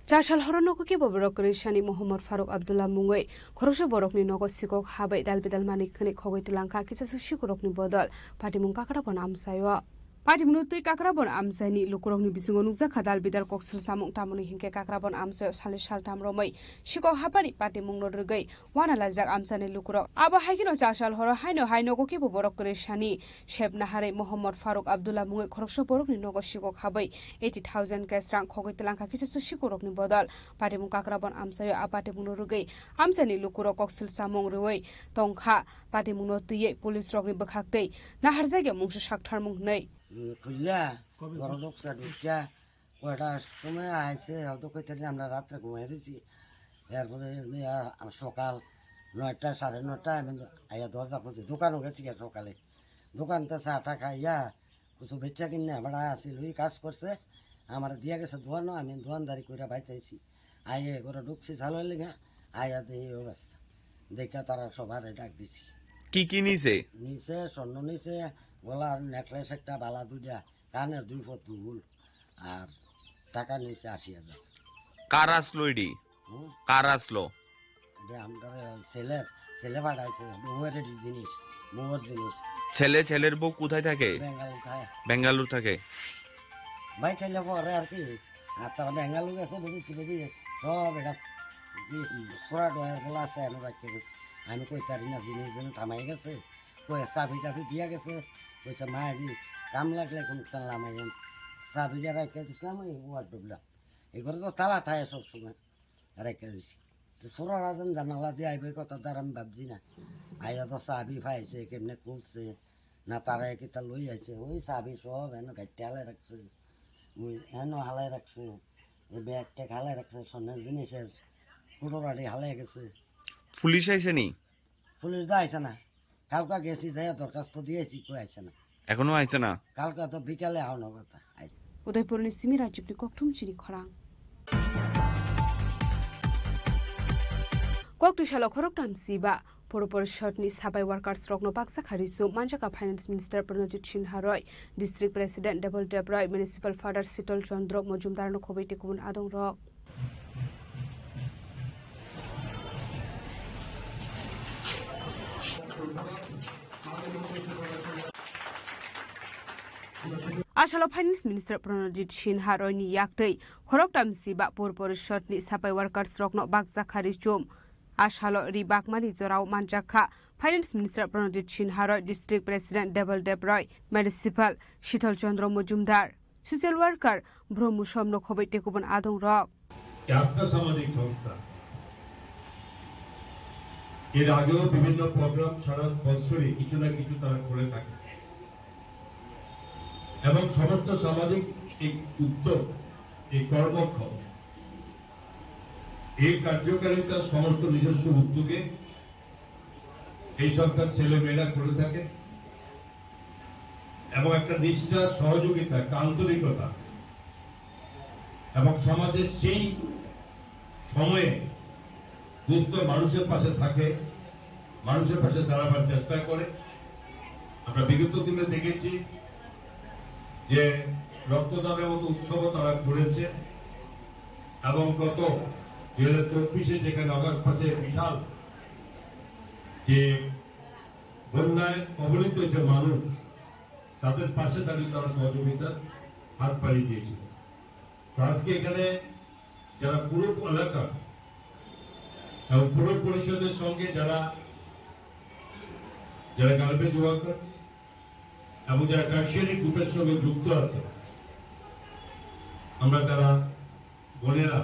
Chasal horo nogo kebo borok kwrwi sani Mohammad Faruk Abdullah mungwi khoroksa borokni nogo sikok habai dalbidal manwi khwnwi khogwi twlangkha kisa swk sikurokni bodol patimung Kakrabon amchaio. Patimungno twi Kakrabon amchaini lukurokni bisingo nukjakha dalbidal koksil samung, tamoni hinkhe Kakrabon amchaio salni saltham romwi sikok habani patimungno rwgwi wana laijak amchani lukurok. Abo hai kheno chasal horo haino hai nogo kebo borok kwrwi sani sep naharwi Mohammad Faruk Abdullah mungwi khoroksa borokni nogo sikok habwi eighty thousand cash rang khogwi twlangkha kisa swk sikurokni bodol. Patimung Kakrabon amchaio a patimungno rwgwi amchani lukurok koksil samung rwui tongkha. Patimungno twiwi police rokni bwkhaktwi naharjakya mungsa saktharmung hwnwi. Puila, borok nuksa dukya, koita somoi aise, hodo koita din amra ratre gumai risi. Erpore, ah, sokal, নয়টা, সাড়ে নয়টা আমি আইয়া দরজা খুলছি, দোকানও গেছি গিয়া সকালে। দোকানতে চা টা খাইয়া কিছু বেচা কিনে বেড়া আসিল, ওই কাজ করছে, আমার দিয়া গেছে দোয়ানো, আমি দোয়ানদারি করে বাইতে আইছি। আইয়া এগুলো ঢুকছি চালু হইলে গা, আইয়া দিয়ে এই অবস্থা। দেখে তারা সবার ডাক দিছি। কি কি নিছে? নিছে, স্বর্ণ নিছে, গলার নেকলেস একটা, বালা দুইটা, কানের দুই ফোঁট দুল, আর টাকা নিছে আশি হাজার। কার আসলো এডি? হুম? কার আসলো? যে আমরা ছেলের, ছেলে পাঠাইছে, বউয়ের এডি জিনিস, বউয়ের জিনিস। ছেলে, ছেলের বউ কোথায় থাকে? বেঙ্গালুরু থাকে। বেঙ্গালুরু থাকে। ভাই খাইলে পরে আর কি, আর তারা বেঙ্গালুরু গেছে, বুঝি কি বুঝি, সব এটা কি, সোরা ডয়ার বলা আছে, আমি রাখতে গেছি। আমি কই পারি না, জিনিস যেন থামাই গেছে, কই চাবি টাবি দিয়া গেছে, কইছে, "মা, এডি কাম লাগলে কোনো তালা মাই চাবি দিয়ে রাখতে দিছিলাম, ওই ওয়ার্ড ডুবলাম।" এগুলো তো তালা থাকে সবসময়, রাখতে দিছি। তো সোরা রাজন জানালা দিয়ে আইবে কথা, তার আমি ভাবছি না। আইয়া তো চাবি পাইছে, কেমনে খুলছে, না তারা কিতা লই আইছে, ওই চাবি সব এনে গাইতে হালাই রাখছে, ওই এনে হালাই রাখছে, ওই ব্যাগ ট্যাগ হালাই রাখছে, স্বর্ণের জিনিসের কুটোরাটি হালাই গেছে। পুলিশ আইছে নি? পুলিশ তো আইছে না, কালকে গেছি, যাইয়া দরখাস্ত দিয়েছি, কই আইছে না। এখনো আইছে না? কালকে তো বিকালে আওয়ার কথা। উদয়পুরনি simi Rajibni kokthum chini khorang. Koktwi salo khoroktham siba Puro Porishod ni sabai workers rokno baksa khari su manjaka Finance Minister Pranojit Sinha Roy, District President Debol Deb Roy, Municipal Father Sital Chandra Mojumdar no khoboi tei kubun adong rok. Asalo Finance Minister Pranojit Sinha Roy ni yaktwi khoroktham siba Pur Porishod ni sapai workers rokno baksa khari chum. Asalo ri bakmani jorao manjakha Finance Minister Pranojit Sinha Roy, District President Debol Deb Roy, Municipal Sital Chandra Mojumdar, Social Worker Brahmu Somno khoboi tei kubun adong rok. রাষ্ট্র সামাজিক সংস্থা এর আগেও বিভিন্ন প্রোগ্রাম সারা বছরই কিছু না কিছু তারা করে থাকে এবং সমস্ত সামাজিক এই উদ্যোগ, এই কর্মক্ষম, এই কার্যকারিতা সমস্ত নিজস্ব উদ্যোগে এই সরকার ছেলে মেয়েরা করে থাকে এবং একটা নিষ্ঠা, সহযোগিতা, একটা আন্তরিকতা এবং সমাজের সেই সময়ে দুস্থ মানুষের পাশে থাকে, মানুষের পাশে দাঁড়াবার চেষ্টা করে। আমরা বিগত দিনে দেখেছি যে রক্তদানের মতো উৎসবও তারা করেছে এবং গত দুই হাজার চব্বিশে যেখানে অগাস্ট মাসে বিশাল যে বন্যায় কবলিত যে মানুষ, তাদের পাশে দাঁড়িয়ে তারা সহযোগিতার হাত বাড়িয়ে দিয়েছিল। তো আজকে এখানে যারা পুরো এলাকা এবং পুরো পরিষদের সঙ্গে যারা, যারা গার্বেজ ওয়ার্কার এবং যারা টার্সিয়ারি গ্রুপের সঙ্গে যুক্ত আছে, আমরা তারা বোনেরা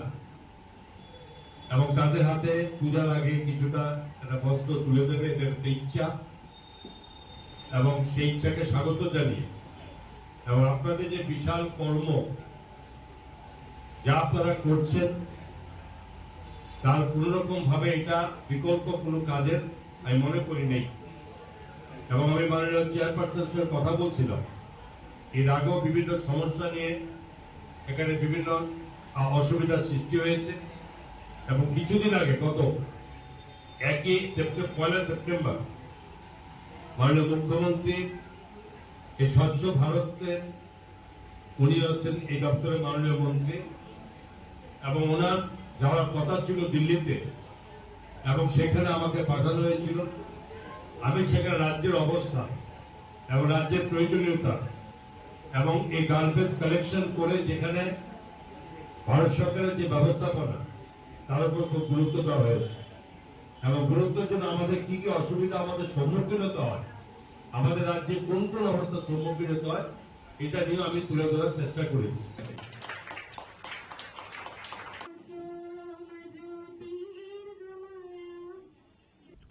এবং তাদের হাতে পূজার আগে কিছুটা একটা বস্ত্র তুলে দেবে, এটা একটা ইচ্ছা। এবং সেই ইচ্ছাকে স্বাগত জানিয়ে এবং আপনাদের যে বিশাল কর্ম যা আপনারা করছেন, তার কোনো রকম ভাবে এটা বিকল্প কোনো কাজের আমি মনে করি নেই। এবং আমি মাননীয় চেয়ারপারসনের সঙ্গে কথা বলছিলাম, এর আগেও বিভিন্ন সমস্যা নিয়ে এখানে বিভিন্ন, আহ, অসুবিধার সৃষ্টি হয়েছে এবং কিছুদিন আগে গত একই সেপ্টেম্বর, পয়লা সেপ্টেম্বর মাননীয় মুখ্যমন্ত্রী এই স্বচ্ছ ভারতের, উনি হচ্ছেন এই দপ্তরের মাননীয় মন্ত্রী এবং ওনার যাওয়ার কথা ছিল দিল্লিতে এবং সেখানে আমাকে পাঠানো হয়েছিল। আমি সেখানে রাজ্যের অবস্থা এবং রাজ্যের প্রয়োজনীয়তা এবং এই গার্বেজ কালেকশন করে যেখানে ভারত সরকারের যে ব্যবস্থাপনা, তার উপর খুব গুরুত্ব দেওয়া হয়েছে এবং গুরুত্বের জন্য আমাদের কি কি অসুবিধা আমাদের সম্মুখীন হতে হয়, আমাদের রাজ্যে কোন কোন অবস্থার সম্মুখীন হতে হয়, এটা নিয়েও আমি তুলে ধরার চেষ্টা করেছি।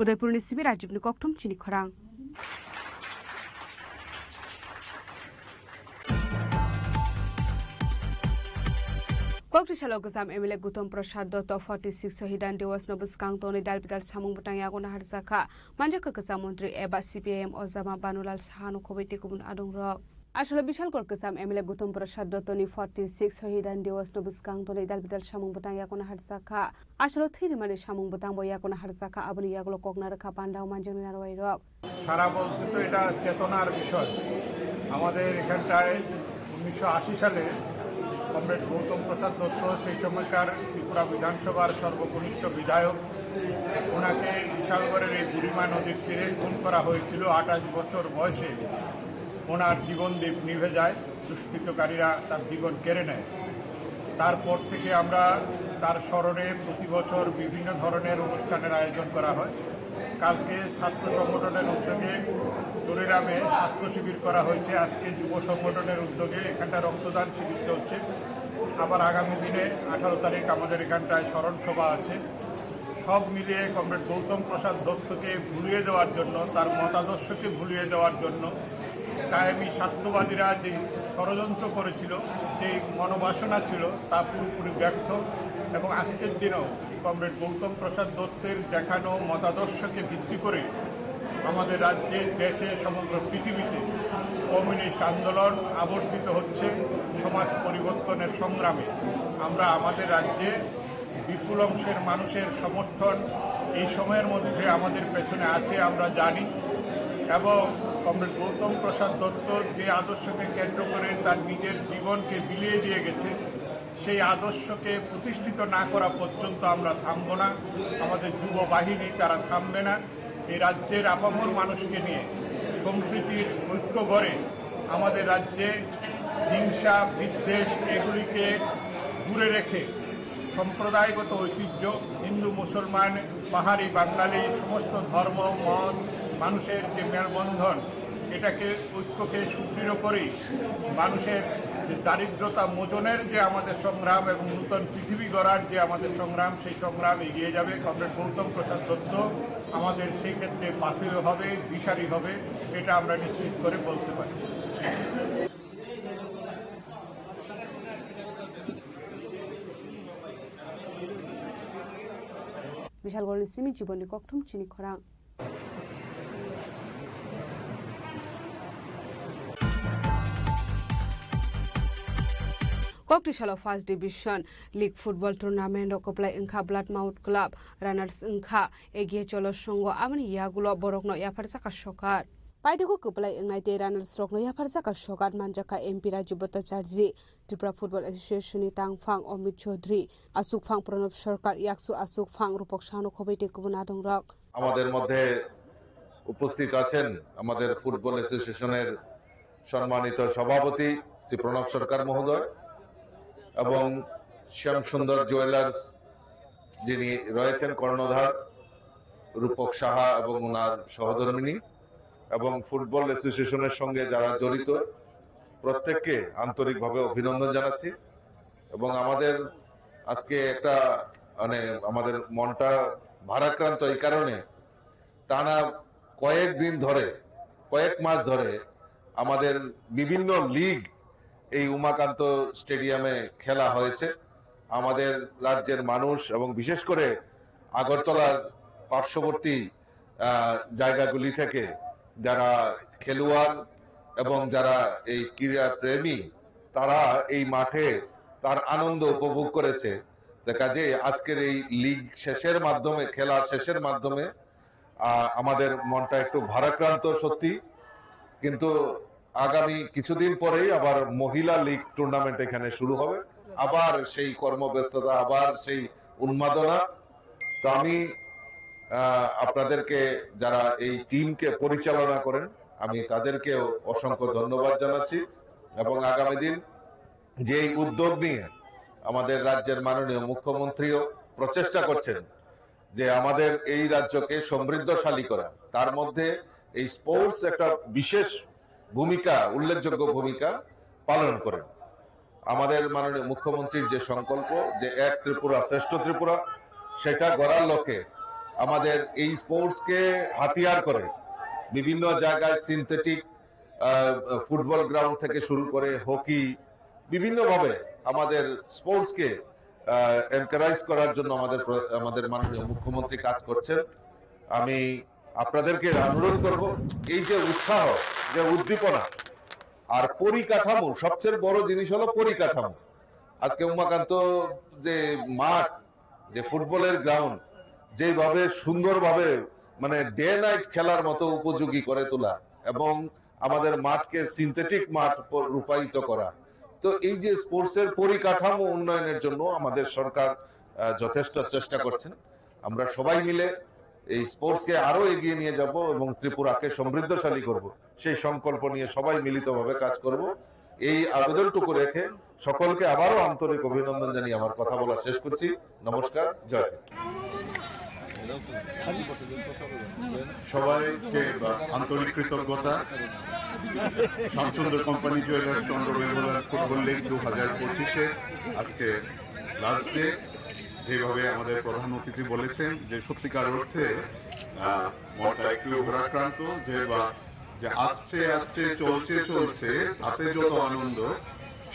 Udaipurni simi Rajibni kokthum chini khorang. Kokti salo kwcham M L A Gautam Prasad Dotto forty six Shohidan Diwas no bwskang tonwi dal bidal samung bwtang yago naharjakha. Manjakha kwcham montri eba C P I M ojama Banulal Saha no khobwi tei kubun adongrok. Asolo Bishalgarh kwcham M L A Gautam Prasad Dotto ni forty six Shohidan Diwas no bwskang tonwi dal bidal samung bwtang yago naharjakha. Asolo thwi rimani samung bwtang bo yago naharjakha, aboni yagulo kok narwkha panda o manjaknai narwai rok. সারা বলতে তো এটা চেতনার বিষয়। আমাদের এখানটায় উনিশশো আশি সালে কমরেড গৌতম প্রসাদ দত্ত, সেই সময়কার ত্রিপুরা বিধানসভার সর্বকনিষ্ঠ বিধায়ক, ওনাকে বিশালগড়ের এই বুড়িমা নদীর তীরে খুন করা হয়েছিল আঠাশ বছর বয়সে। ওনার জীবন দীপ নিভে যায়, দুষ্কৃতকারীরা তার জীবন কেড়ে নেয়। তারপর থেকে আমরা তার স্মরণে প্রতি বছর বিভিন্ন ধরনের অনুষ্ঠানের আয়োজন করা হয়। কালকে ছাত্র সংগঠনের উদ্যোগে চুরিরামে স্বাস্থ্য শিবির করা হয়েছে, আজকে যুব সংগঠনের উদ্যোগে এখানটা রক্তদান শিবির চলছে। আবার আগামী দিনে আঠারো তারিখ আমাদের এখানটায় স্মরণ সভা আছে। সব মিলিয়ে কমরেড গৌতম প্রসাদ দত্তকে ভুলিয়ে দেওয়ার জন্য, তার মতাদর্শকে ভুলিয়ে দেওয়ার জন্য কায়েমি স্বার্থবাদীরা যে ষড়যন্ত্র করেছিল, যে মনোবাসনা ছিল, তা পুরোপুরি ব্যর্থ। এবং আজকের দিনেও কমরেড গৌতম প্রসাদ দত্তের দেখানো মতাদর্শকে ভিত্তি করে আমাদের রাজ্যে, দেশে, সমগ্র পৃথিবীতে কমিউনিস্ট আন্দোলন আবর্তিত হচ্ছে সমাজ পরিবর্তনের সংগ্রামে। আমরা আমাদের রাজ্যে বিপুল অংশের মানুষের সমর্থন এই সময়ের মধ্যে আমাদের পেছনে আছে, আমরা জানি। এবং কমরেড গৌতম প্রসাদ দত্ত যে আদর্শকে কেন্দ্র করে তার নিজের জীবনকে বিলিয়ে দিয়ে গেছে, সেই আদর্শকে প্রতিষ্ঠিত না করা পর্যন্ত আমরা থামব না। আমাদের যুব বাহিনী তারা থামবে না। এই রাজ্যের আপামর মানুষকে নিয়ে সম্প্রীতির ঐক্য গড়ে আমাদের রাজ্যে হিংসা, বিদ্বেষ এগুলিকে দূরে রেখে সম্প্রদায়গত ঐতিহ্য, হিন্দু, মুসলমান, পাহাড়ি, বাঙালি, সমস্ত ধর্ম, মত, মানুষের যে মেলবন্ধন, এটাকে, ঐক্যকে সুদৃঢ় করেই মানুষের যে দারিদ্রতা মোচনের যে আমাদের সংগ্রাম এবং নূতন পৃথিবী গড়ার যে আমাদের সংগ্রাম, সেই সংগ্রাম এগিয়ে যাবে। কমরেড গৌতম প্রসাদ দত্ত আমাদের সেই ক্ষেত্রে পাথেয় হবে, দিশারি হবে, এটা আমরা নিশ্চিত করে বলতে পারি। Bishalgarh ni simi Jibon ni kokthum chini khorang. Kokti salo first division league football tournament o kwplai wngkha Bloodmouth Club, runners wngkha Egiye Cholo Songho, aboni yagulo borokno yapharjakha sokar. Paithago kwplai wngnai tei runners rokno yapharjakha sokar manjakha M P Raju Bhattacharjee, Tripura Football Association ni tangphang Omit Chaudhary, asukphang Pranab Sarkar, yaksu asukphang Rupok Sahano khobwi tei kubun adongrok. আমাদের মধ্যে উপস্থিত আছেন আমাদের ফুটবল অ্যাসোসিয়েশনের সম্মানিত সভাপতি শ্রী প্রণব সরকার মহোদয় এবং শ্যাম সুন্দর জুয়েলার্স যিনি রয়েছেন কর্ণধার রূপক সাহা এবং ওনার সহধর্মিনী এবং ফুটবল অ্যাসোসিয়েশনের সঙ্গে যারা জড়িত প্রত্যেককে আন্তরিকভাবে অভিনন্দন জানাচ্ছি। এবং আমাদের আজকে একটা মানে আমাদের মনটা ভারাক্রান্ত এই কারণে টানা কয়েক দিন ধরে, কয়েক মাস ধরে আমাদের বিভিন্ন লিগ এই উমাকান্ত স্টেডিয়ামে খেলা হয়েছে। আমাদের রাজ্যের মানুষ এবং বিশেষ করে আগরতলার পার্শ্ববর্তী, আহ, জায়গাগুলি থেকে যারা খেলোয়াড় এবং যারা এই ক্রীড়া প্রেমী, তারা এই মাঠে তার আনন্দ উপভোগ করেছে। তো কাজেই আজকের এই লিগ শেষের মাধ্যমে, খেলা শেষের মাধ্যমে, আহ, আমাদের মনটা একটু ভারাক্রান্ত সত্যি, কিন্তু আগামী কিছুদিন পরেই আবার মহিলা লিগ টুর্নামেন্ট এখানে শুরু হবে। আবার সেই কর্মব্যস্ততা, আবার সেই উন্মাদনা। তো আমি, আহ, আপনাদেরকে, যারা এই টিমকে পরিচালনা করেন, আমি তাদেরকেও অসংখ্য ধন্যবাদ জানাচ্ছি। এবং আগামী দিন যেই উদ্যোগ নিয়ে আমাদের রাজ্যের মাননীয় মুখ্যমন্ত্রীও প্রচেষ্টা করছেন যে আমাদের এই রাজ্যকে সমৃদ্ধশালী করা, তার মধ্যে এই স্পোর্টস একটা বিশেষ ভূমিকা, উল্লেখযোগ্য ভূমিকা পালন করেন। আমাদের মাননীয় মুখ্যমন্ত্রীর যে সংকল্প, যে এক ত্রিপুরা শ্রেষ্ঠ ত্রিপুরা, সেটা গড়ার লক্ষ্যে আমাদের এই স্পোর্টসকে হাতিয়ার করে বিভিন্ন জায়গায় সিনথেটিক, আহ, ফুটবল গ্রাউন্ড থেকে শুরু করে হকি, বিভিন্নভাবে আমাদের স্পোর্টসকে এনকারেজ করার জন্য আমাদের প্র- আমাদের মাননীয় মুখ্যমন্ত্রী কাজ করছেন। আমি আপনাদেরকে অনুরোধ করব, এই যে উৎসাহ, যে উদ্দীপনা আর পরিকাঠামো, সবচেয়ে বড় জিনিস হলো পরিকাঠামো। আজকে উমাকান্ত যে মাঠ, যে ফুটবলের গ্রাউন্ড, যেভাবে সুন্দরভাবে, মানে, ডে নাইট খেলার মতো উপযোগী করে তোলা এবং আমাদের মাঠকে সিনথেটিক মাঠ প- রূপায়িত করা, তো এই যে স্পোর্টসের পরিকাঠামো উন্নয়নের জন্য আমাদের সরকার আহ, যথেষ্ট চেষ্টা করছেন। আমরা সবাই মিলে এই স্পোর্টসকে আরো এগিয়ে নিয়ে যাব এবং ত্রিপুরাকে সমৃদ্ধশালী করব, সেই সংকল্প নিয়ে সবাই মিলিতভাবে কাজ করব। এই আবেদনটুকু রেখে সকলকে আবারও আন্তরিক অভিনন্দন জানিয়ে আমার কথা বলা শেষ করছি। নমস্কার, জয় হিন্দ। সবাইকে আন্তরিক কৃতজ্ঞতা। শ্যামসুন্দর কোম্পানি জুয়েলার্স চন্দ্র মেমোরিয়াল ফুটবল লিগ দু হাজার পঁচিশে আজকে লাস্ট ডে। যেভাবে আমাদের প্রধান অতিথি বলেছেন যে সত্যিকার অর্থে আহ, মনটা একটু ভারাক্রান্ত, যে বা যে আসছে আসছে, চলছে চলছে, হাতে যত আনন্দ,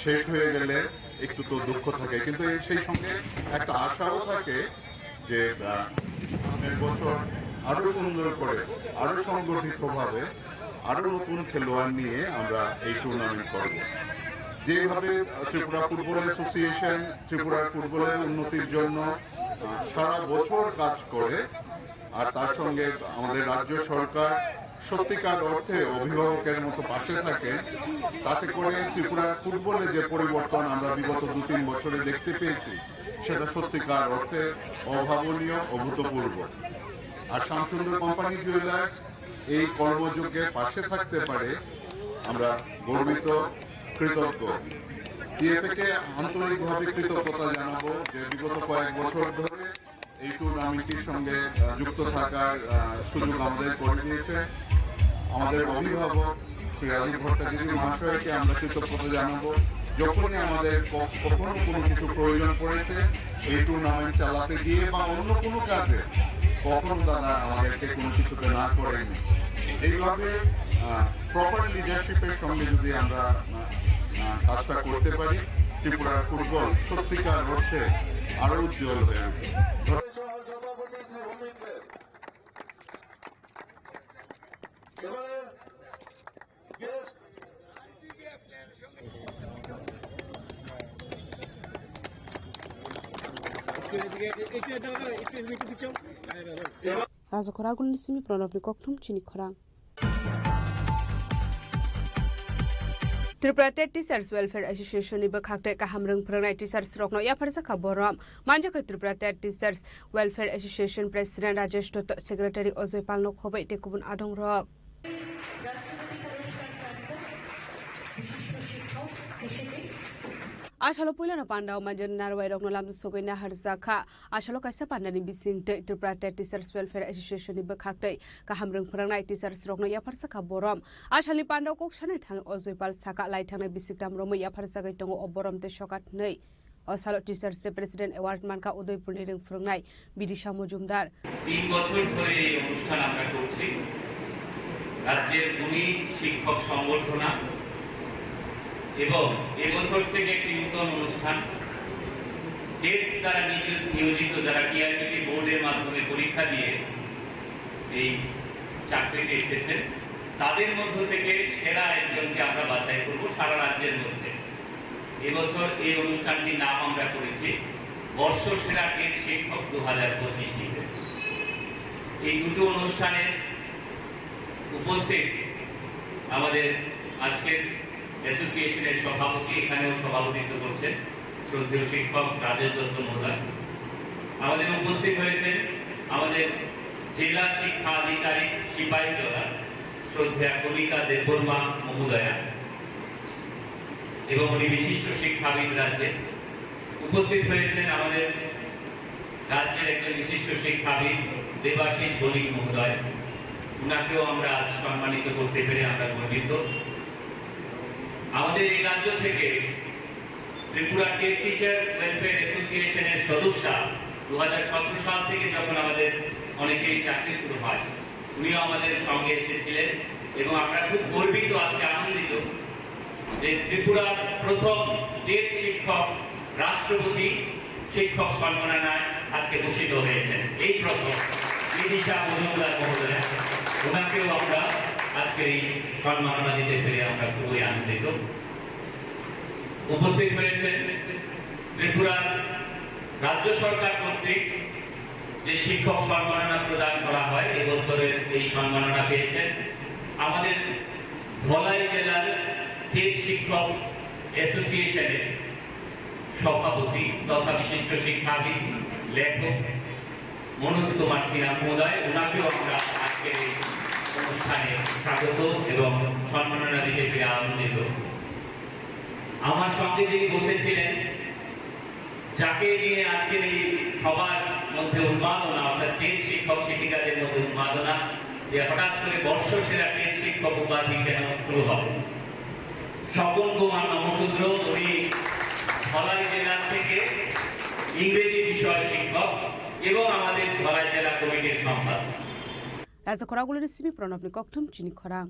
শেষ হয়ে গেলে একটু তো দুঃখ থাকে, কিন্তু এই সেই সঙ্গে একটা আশাও থাকে যে আহ, সামনের বছর আরো সুন্দর করে, আরো সংগঠিতভাবে, আরো নতুন খেলোয়াড় নিয়ে আমরা এই টুর্নামেন্ট করব। যেভাবে আহ, ত্রিপুরা ফুটবল অ্যাসোসিয়েশন ত্রিপুরার ফুটবলের উন্নতির জন্য আহ, সারা বছর কাজ করে, আর তার সঙ্গে আমাদের রাজ্য সরকার সত্যিকার অর্থে অভিভাবকের মতো পাশে থাকেন, তাতে করে ত্রিপুরার ফুটবলে যে পরিবর্তন আমরা বিগত দু তিন বছরে দেখতে পেয়েছি, সেটা সত্যিকার অর্থে অভাবনীয়, অভূতপূর্ব। আর শ্যামসুন্দর কোম্পানি জুয়েলার্স এই কর্মযজ্ঞে পাশে থাকতে পারে, আমরা গর্বিত, কৃতজ্ঞ। টিএফএ কে আন্তরিকভাবে কৃতজ্ঞতা জানাবো যে বিগত কয়েক বছর ধরে এই টুর্নামেন্টটির সঙ্গে আহ, যুক্ত থাকার আহ, সুযোগ আমাদের করে দিয়েছে। আমাদের অভিভাবক শ্রী রাজীব ভট্টাচার্য মহাশয়কে আমরা কৃতজ্ঞতা জানাবো। যখনই আমাদের ক- কখনো কোনো কিছু প্রয়োজন পড়েছে এই টুর্নামেন্ট চালাতে গিয়ে বা অন্য কোনো কাজে, কখনো দাদা আমাদেরকে কোনো কিছুতে না করেননি। এইভাবে প্রপার লিডারশিপের সঙ্গে যদি আমরা আহ, আহ, কাজটা করতে পারি, ত্রিপুরার ফুটবল সত্যিকার অর্থে আরো উজ্জ্বল হয়ে উঠবে। Rajakhor agulni simi Pranabni kokthum chini khorang. Tripura Tet Teachers Welfare Association ni bwkhak tei kaham rwng phwrwngnai teachers rokno yapharjakha borom. Manjakha Tripura Tet Teachers Welfare Association President Rajesh Dutta, Secretary Ajoy Pal no khobwi tei kubun adong rok. Asalo puilano pandao manjani narwai rokno lamjak sogwi naharjakha. Asalo kaisa pandani bisingtwi Tripura Tet Teachers Welfare Association ni bwkhak tei kaham rwng phwrwngnai teachers rokno yapharjakha borom. Asalni pandao kok sanai thang Ajoy Pal saka lai thangnai bisik tam romwi yapharjagwi tongo o borom tei sokat hwnwi. O salo Teachers Day President Award mankha Udaipurni rwng phwrwngnai Bidisha Mojumdar. তিন বছর ধরে এই অনুষ্ঠান আমরা করছি। রাজ্যের গুণী শিক্ষক সংবর্ধনা এবং এবছর থেকে একটি নতুন অনুষ্ঠান, টেট দ্বারা নিজ- নিয়োজিত যারা টিআইবিটি বোর্ডের মাধ্যমে পরীক্ষা দিয়ে এই চাকরিতে এসেছেন, তাদের মধ্য থেকে সেরা একজনকে আমরা বাছাই করব সারা রাজ্যের মধ্যে। এবছর এই অনুষ্ঠানটির নাম আমরা করেছি বর্ষসেরা টেট শিক্ষক দু হাজার পঁচিশ। এই দুটো অনুষ্ঠানের উপস্থিত আমাদের আজকের অ্যাসোসিয়েশনের সভাপতি, এখানেও সভাপতিত্ব করছেন শ্রদ্ধেয় শিক্ষক রাজেশ দত্ত মহোদয়। আমাদের উপস্থিত হয়েছেন আমাদের জেলা শিক্ষা আধিকারিক সিপাহীজলা শ্রদ্ধেয়া কণিকা দেববর্মা মহোদয়া এবং উনি বিশিষ্ট শিক্ষাবিদ রাজ্যে। উপস্থিত হয়েছেন আমাদের রাজ্যের একজন বিশিষ্ট শিক্ষাবিদ দেবাশিস বণিক মহোদয়, ওনাকেও আমরা আজ সম্মানিত করতে পেরে আমরা গর্বিত। আমাদের এই রাজ্য থেকে ত্রিপুরা টেট টিচার ওয়েলফেয়ার অ্যাসোসিয়েশনের সদস্যা দু হাজার সতেরো সাল থেকে যখন আমাদের অনেকেরই চাকরি শুরু হয়, উনিও আমাদের সঙ্গে এসেছিলেন এবং আমরা খুব গর্বিত, আজকে আনন্দিত। যে ত্রিপুরার প্রথম টেট শিক্ষক রাষ্ট্রপতি শিক্ষক সম্মাননায় আজকে ভূষিত হয়েছেন, এই প্রথম বিদিশা মজুমদার মহোদয়া, ওনাকেও আমরা আজকে এই সম্মাননা দিতে পেরে আমরা খুবই আনন্দিত। উপস্থিত হয়েছেন ত্রিপুরার রাজ্য সরকার কর্তৃক যে শিক্ষক সম্মাননা প্রদান করা হয়, এবছরের এই সম্মাননা পেয়েছেন আমাদের ধলাই জেলার টেট শিক্ষক অ্যাসোসিয়েশনের সভাপতি তথা বিশিষ্ট শিক্ষাবিদ, লেখক মনোজ কুমার সিনহা মহোদয়, ওনাকেও আমরা আজকের এই অনুষ্ঠানে স্বাগত এবং সম্মাননা দিতে পেরে আনন্দিত। আমার সঙ্গে যিনি বসেছিলেন, যাকে নিয়ে আজকের এই সবার মধ্যে উন্মাদনা, অর্থাৎ টেট শিক্ষক শিক্ষিকাদের মধ্যে উন্মাদনা যে হঠাৎ করে বর্ষ সেরা টেট শিক্ষক উপাধি কেন শুরু হবে, স্বপন কুমার নমশূদ্র, উনি ধলাই জেলা থেকে ইংরেজি বিষয় শিক্ষক এবং আমাদের ধলাই জেলা কমিটির সম্পাদক। Raja khorang ulini simi Pranabni kokthum chini khorang.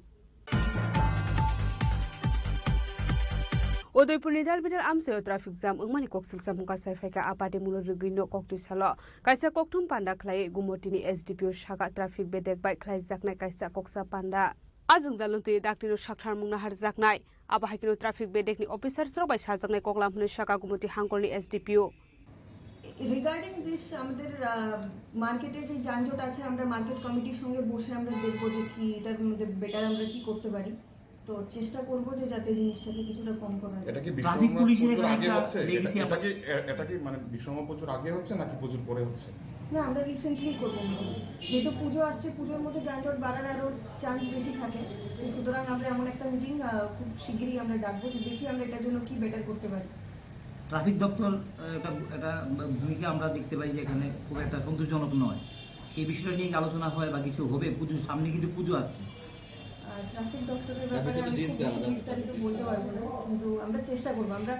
Udaipurni Dalbidal amchaio traffic jam wngmani koksil chamung kasai phaikha. Apati mulurigwino koktwi salo kaisa kokthum panda khlaiwi Gumotini S D P O saka traffic bedek bai khlaijaknai kaisa koksa panda. A jwngjal wngtwi daktirno sakthar mungna harjaknai. Abo hai kheno traffic bedekni officer rok bai sajaknai koklam hwnwi saka Gumoti hangkorni S D P O. Regarding this, আমাদের মার্কেটে যে যানজট আছে, আমরা মার্কেট কমিটির সঙ্গে বসে আমরা দেখবো যে কি এটার মধ্যে বেটার আমরা কি করতে পারি। তো চেষ্টা করবো যে যাতে জিনিসটাকে কিছুটা কম করা যায়। এটা কি ট্রাফিক বিষমা পুলিশের প্রচুর এখানে আগে একটা হচ্ছে? এটা, লেগেসি এটা আবার। কি এ-, এটা কি মানে বিষমা প্রচুর আগে হচ্ছে নাকি পুজোর পরে হচ্ছে? না, আমরা রিসেন্টলি করবো মিটিং। যেহেতু পুজো আসছে, পুজোর মধ্যে যানজট বাড়ার আরো চান্স বেশি থাকে। তো সুতরাং আমরা এমন একটা মিটিং খুব শিগগিরই আমরা ডাকবো, যে দেখি আমরা এটার জন্য কি বেটার করতে পারি। ট্রাফিক দপ্তর, আহ, একটা, একটা ভূমিকা আমরা দেখতে পাই যে এখানে খুব একটা সন্তোষজনক নয়। সেই বিষয়টা নিয়ে কি আলোচনা হয় বা কিছু হবে? পুজোর সামনে কিন্তু পুজো আসছে। আহ, ট্রাফিক দপ্তরের ব্যাপারে আমি খুব বেশি বিস্তারিত বলতে পারবো না, কিন্তু আমরা চেষ্টা করবো, আমরা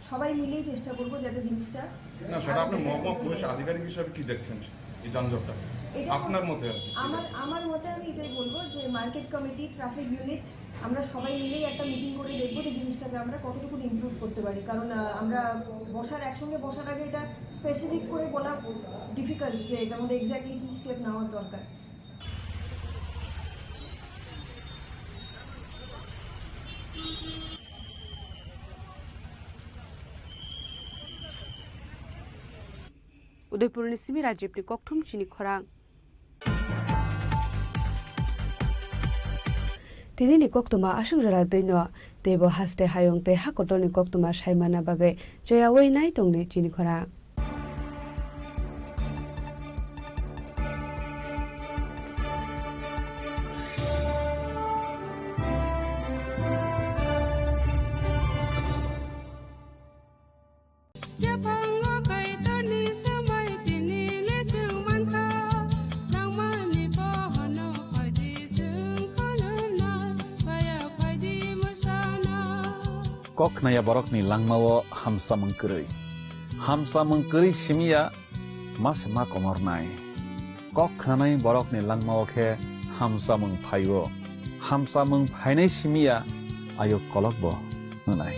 সবাই মিলেই চেষ্টা করবো যাতে জিনিসটা না, সেটা আপনি মহকুমা পুলিশ আধিকারিক হিসাবে কি দেখছেন এই যানজটটা? এটা আপনার মতে আর কি, কি আমার, দেখছেন? আমার মতে আমি এটাই বলবো যে মার্কেট কমিটি, ট্রাফিক ইউনিট, আমরা সবাই মিলেই একটা মিটিং করে দেখবো যে জিনিসটাকে আমরা কতটুকু ইমপ্রুভ করতে পারি, কারণ, আহ, আমরা বসার, একসঙ্গে বসার আগে এটা স্পেসিফিক করে বলা ডিফিকাল্ট যে এটার মধ্যে এক্স্যাক্টলি কি স্টেপ নেওয়ার দরকার। Udaipurni simi Rajibni kokthum chini khorang. Tinini koktwma aswk jora twino, teibo haste hayung tei hakotorni koktwma saimana bagwi choyaui nai tongni chini khorang. Yaphango Kaitorni swmai tini le chwng mankha, nangmani bohono phaidi chwng khulumna, baya phaidi mwsana. Kok khnaya borokni langmao hamsamung kwrwi. Hamsamung kwrwi simiya ma se ma komornai. Kok khnanai borokni langmao khe hamsamung phaio. Hamsamung phainai simiya ayuk kolokbo hwnai.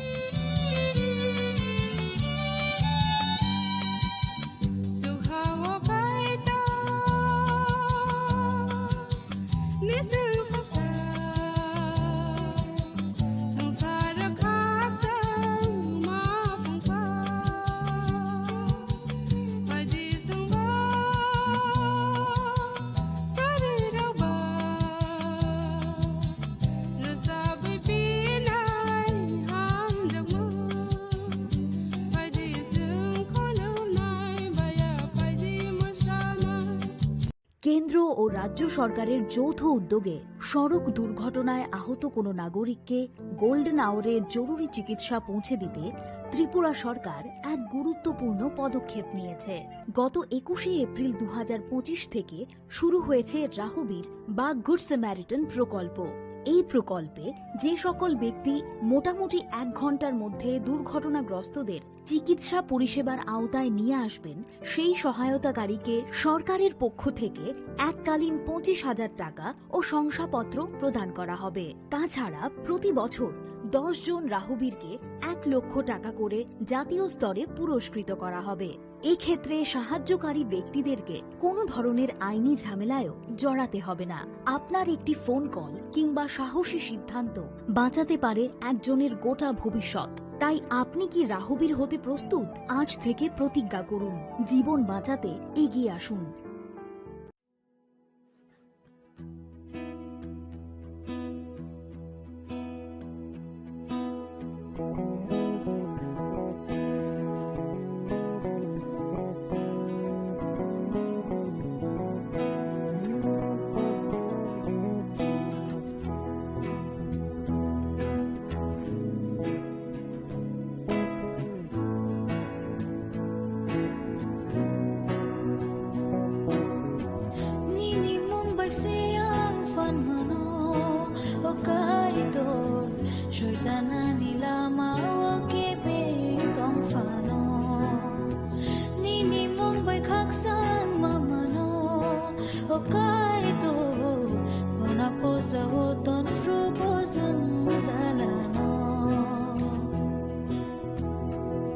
কেন্দ্র ও রাজ্য সরকারের যৌথ উদ্যোগে সড়ক দুর্ঘটনায় আহত কোনো নাগরিককে গোল্ডেন আওয়ারে জরুরি চিকিৎসা পৌঁছে দিতে ত্রিপুরা সরকার এক গুরুত্বপূর্ণ পদক্ষেপ নিয়েছে। গত একুশে এপ্রিল দু হাজার পঁচিশ থেকে শুরু হয়েছে রাহবীর বা গুড স্যামারিটান প্রকল্প। এই প্রকল্পে যে সকল ব্যক্তি মোটামুটি এক ঘন্টার মধ্যে দুর্ঘটনাগ্রস্তদের চিকিৎসা পরিষেবার আওতায় নিয়ে আসবেন, সেই সহায়তাকারীকে সরকারের পক্ষ থেকে এককালীন পঁচিশ হাজার টাকা ও শংসাপত্র প্রদান করা হবে। তাছাড়া প্রতি বছর দশ জন রাহুবীরকে এক লক্ষ টাকা করে জাতীয় স্তরে পুরস্কৃত করা হবে। এক্ষেত্রে সাহায্যকারী ব্যক্তিদেরকে কোনো ধরনের আইনি ঝামেলায়ও জড়াতে হবে না। আপনার একটি ফোন কল কিংবা সাহসী সিদ্ধান্ত বাঁচাতে পারে একজনের গোটা ভবিষ্যৎ। তাই আপনি কি রাহুবীর হতে প্রস্তুত? আজ থেকে প্রতিজ্ঞা করুন, জীবন বাঁচাতে এগিয়ে আসুন।